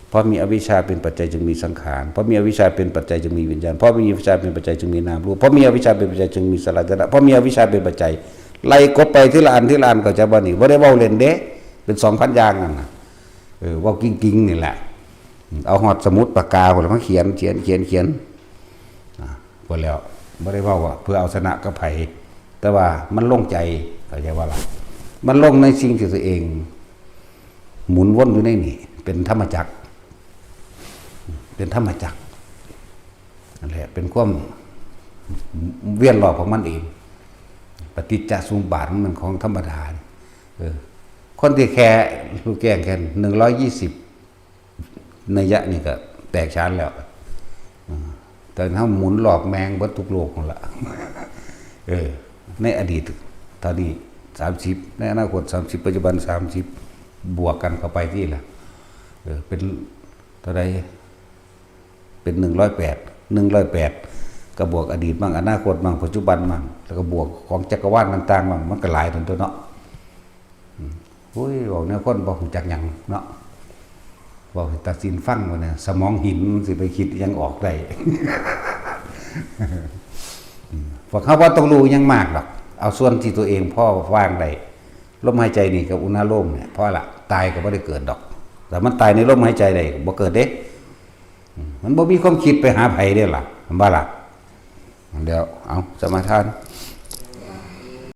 เพราะมีอวิชชาเป็นปัจจัยจึงมีสังขาร เพราะมีอวิชชาเป็นปัจจัยจึงมีวิญญาณ เพราะมีอวิชชาเป็นปัจจัยจึงมีนามรูป เพราะมีอวิชชาเป็นปัจจัยจึงมีสลายตนะ เพราะมีอวิชชาเป็นปัจจัย ไล่กบไปทีละอันทีละอัน เข้าใจบ่นี่ บ่ได้เว้าเล่นเด้ เป็นสองพันอย่างนั่นน่ะ เออ เว้าจริงๆ นี่แหละ เอาฮอดสมุดปากกาพุ้นล่ะ มาเขียน เขียน เขียน เขียน อ่า พุ้นแล้ว บ่ได้เว้าว่าเพื่อเอาชนะกับไผ แต่ว่ามันลงใจ เข้าใจบ่ล่ะ มันลงในสิ่งที่ตัวเอง หมุนวนอยู่ในนี่ เป็นธรรมจักร เป็นธรรมจักร นั่นแหละ เป็นความเวียนรอบของมันเอง ปฏิจจสมุปบาทมันของธรรมดา เออ คนที่แค่รู้แจ้งแค่หนึ่งร้อยยี่สิบ นัยยะนี่ก็แตกฉานแล้ว อืม แต่เฮาหมุนรอบแม่งเบิดทุกโลกนั่นล่ะ เออ ในอดีตเท่านี้ สามสิบ ในอนาคต สามสิบ ปัจจุบัน สามสิบ บวกกันเข้าไปที่ละ เออ เป็นเท่าใด เป็น หนึ่งร้อยแปด หนึ่งร้อยแปด ก็บวกอดีตมั่ง อนาคตมั่ง ปัจจุบันมั่ง แล้วก็บวกของจักรวาลต่างๆมั่ง มันก็หลายตันตัวเนาะ อืม โอ้ย เว้าแนวคนบ่รู้จักหยังเนาะ เว้าให้ตาซินฟังว่าเนี่ย สมองหินมันสิไปคิดหยังออกได้ อืม พวกเขาบ่ต้องรู้หยังมากดอก เอาส่วนที่ตัวเองพอวางได้ ลมหายใจนี่กับอุณาโลมเนี่ย พอละ ตายก็บ่ได้เกิดดอก แต่มันตายในลมหายใจได้ บ่เกิดเด้ อืม มันบ่มีความคิดไปหาไผเด้ล่ะ มันบ่ล่ะ เดี๋ยว เอา สมาทาน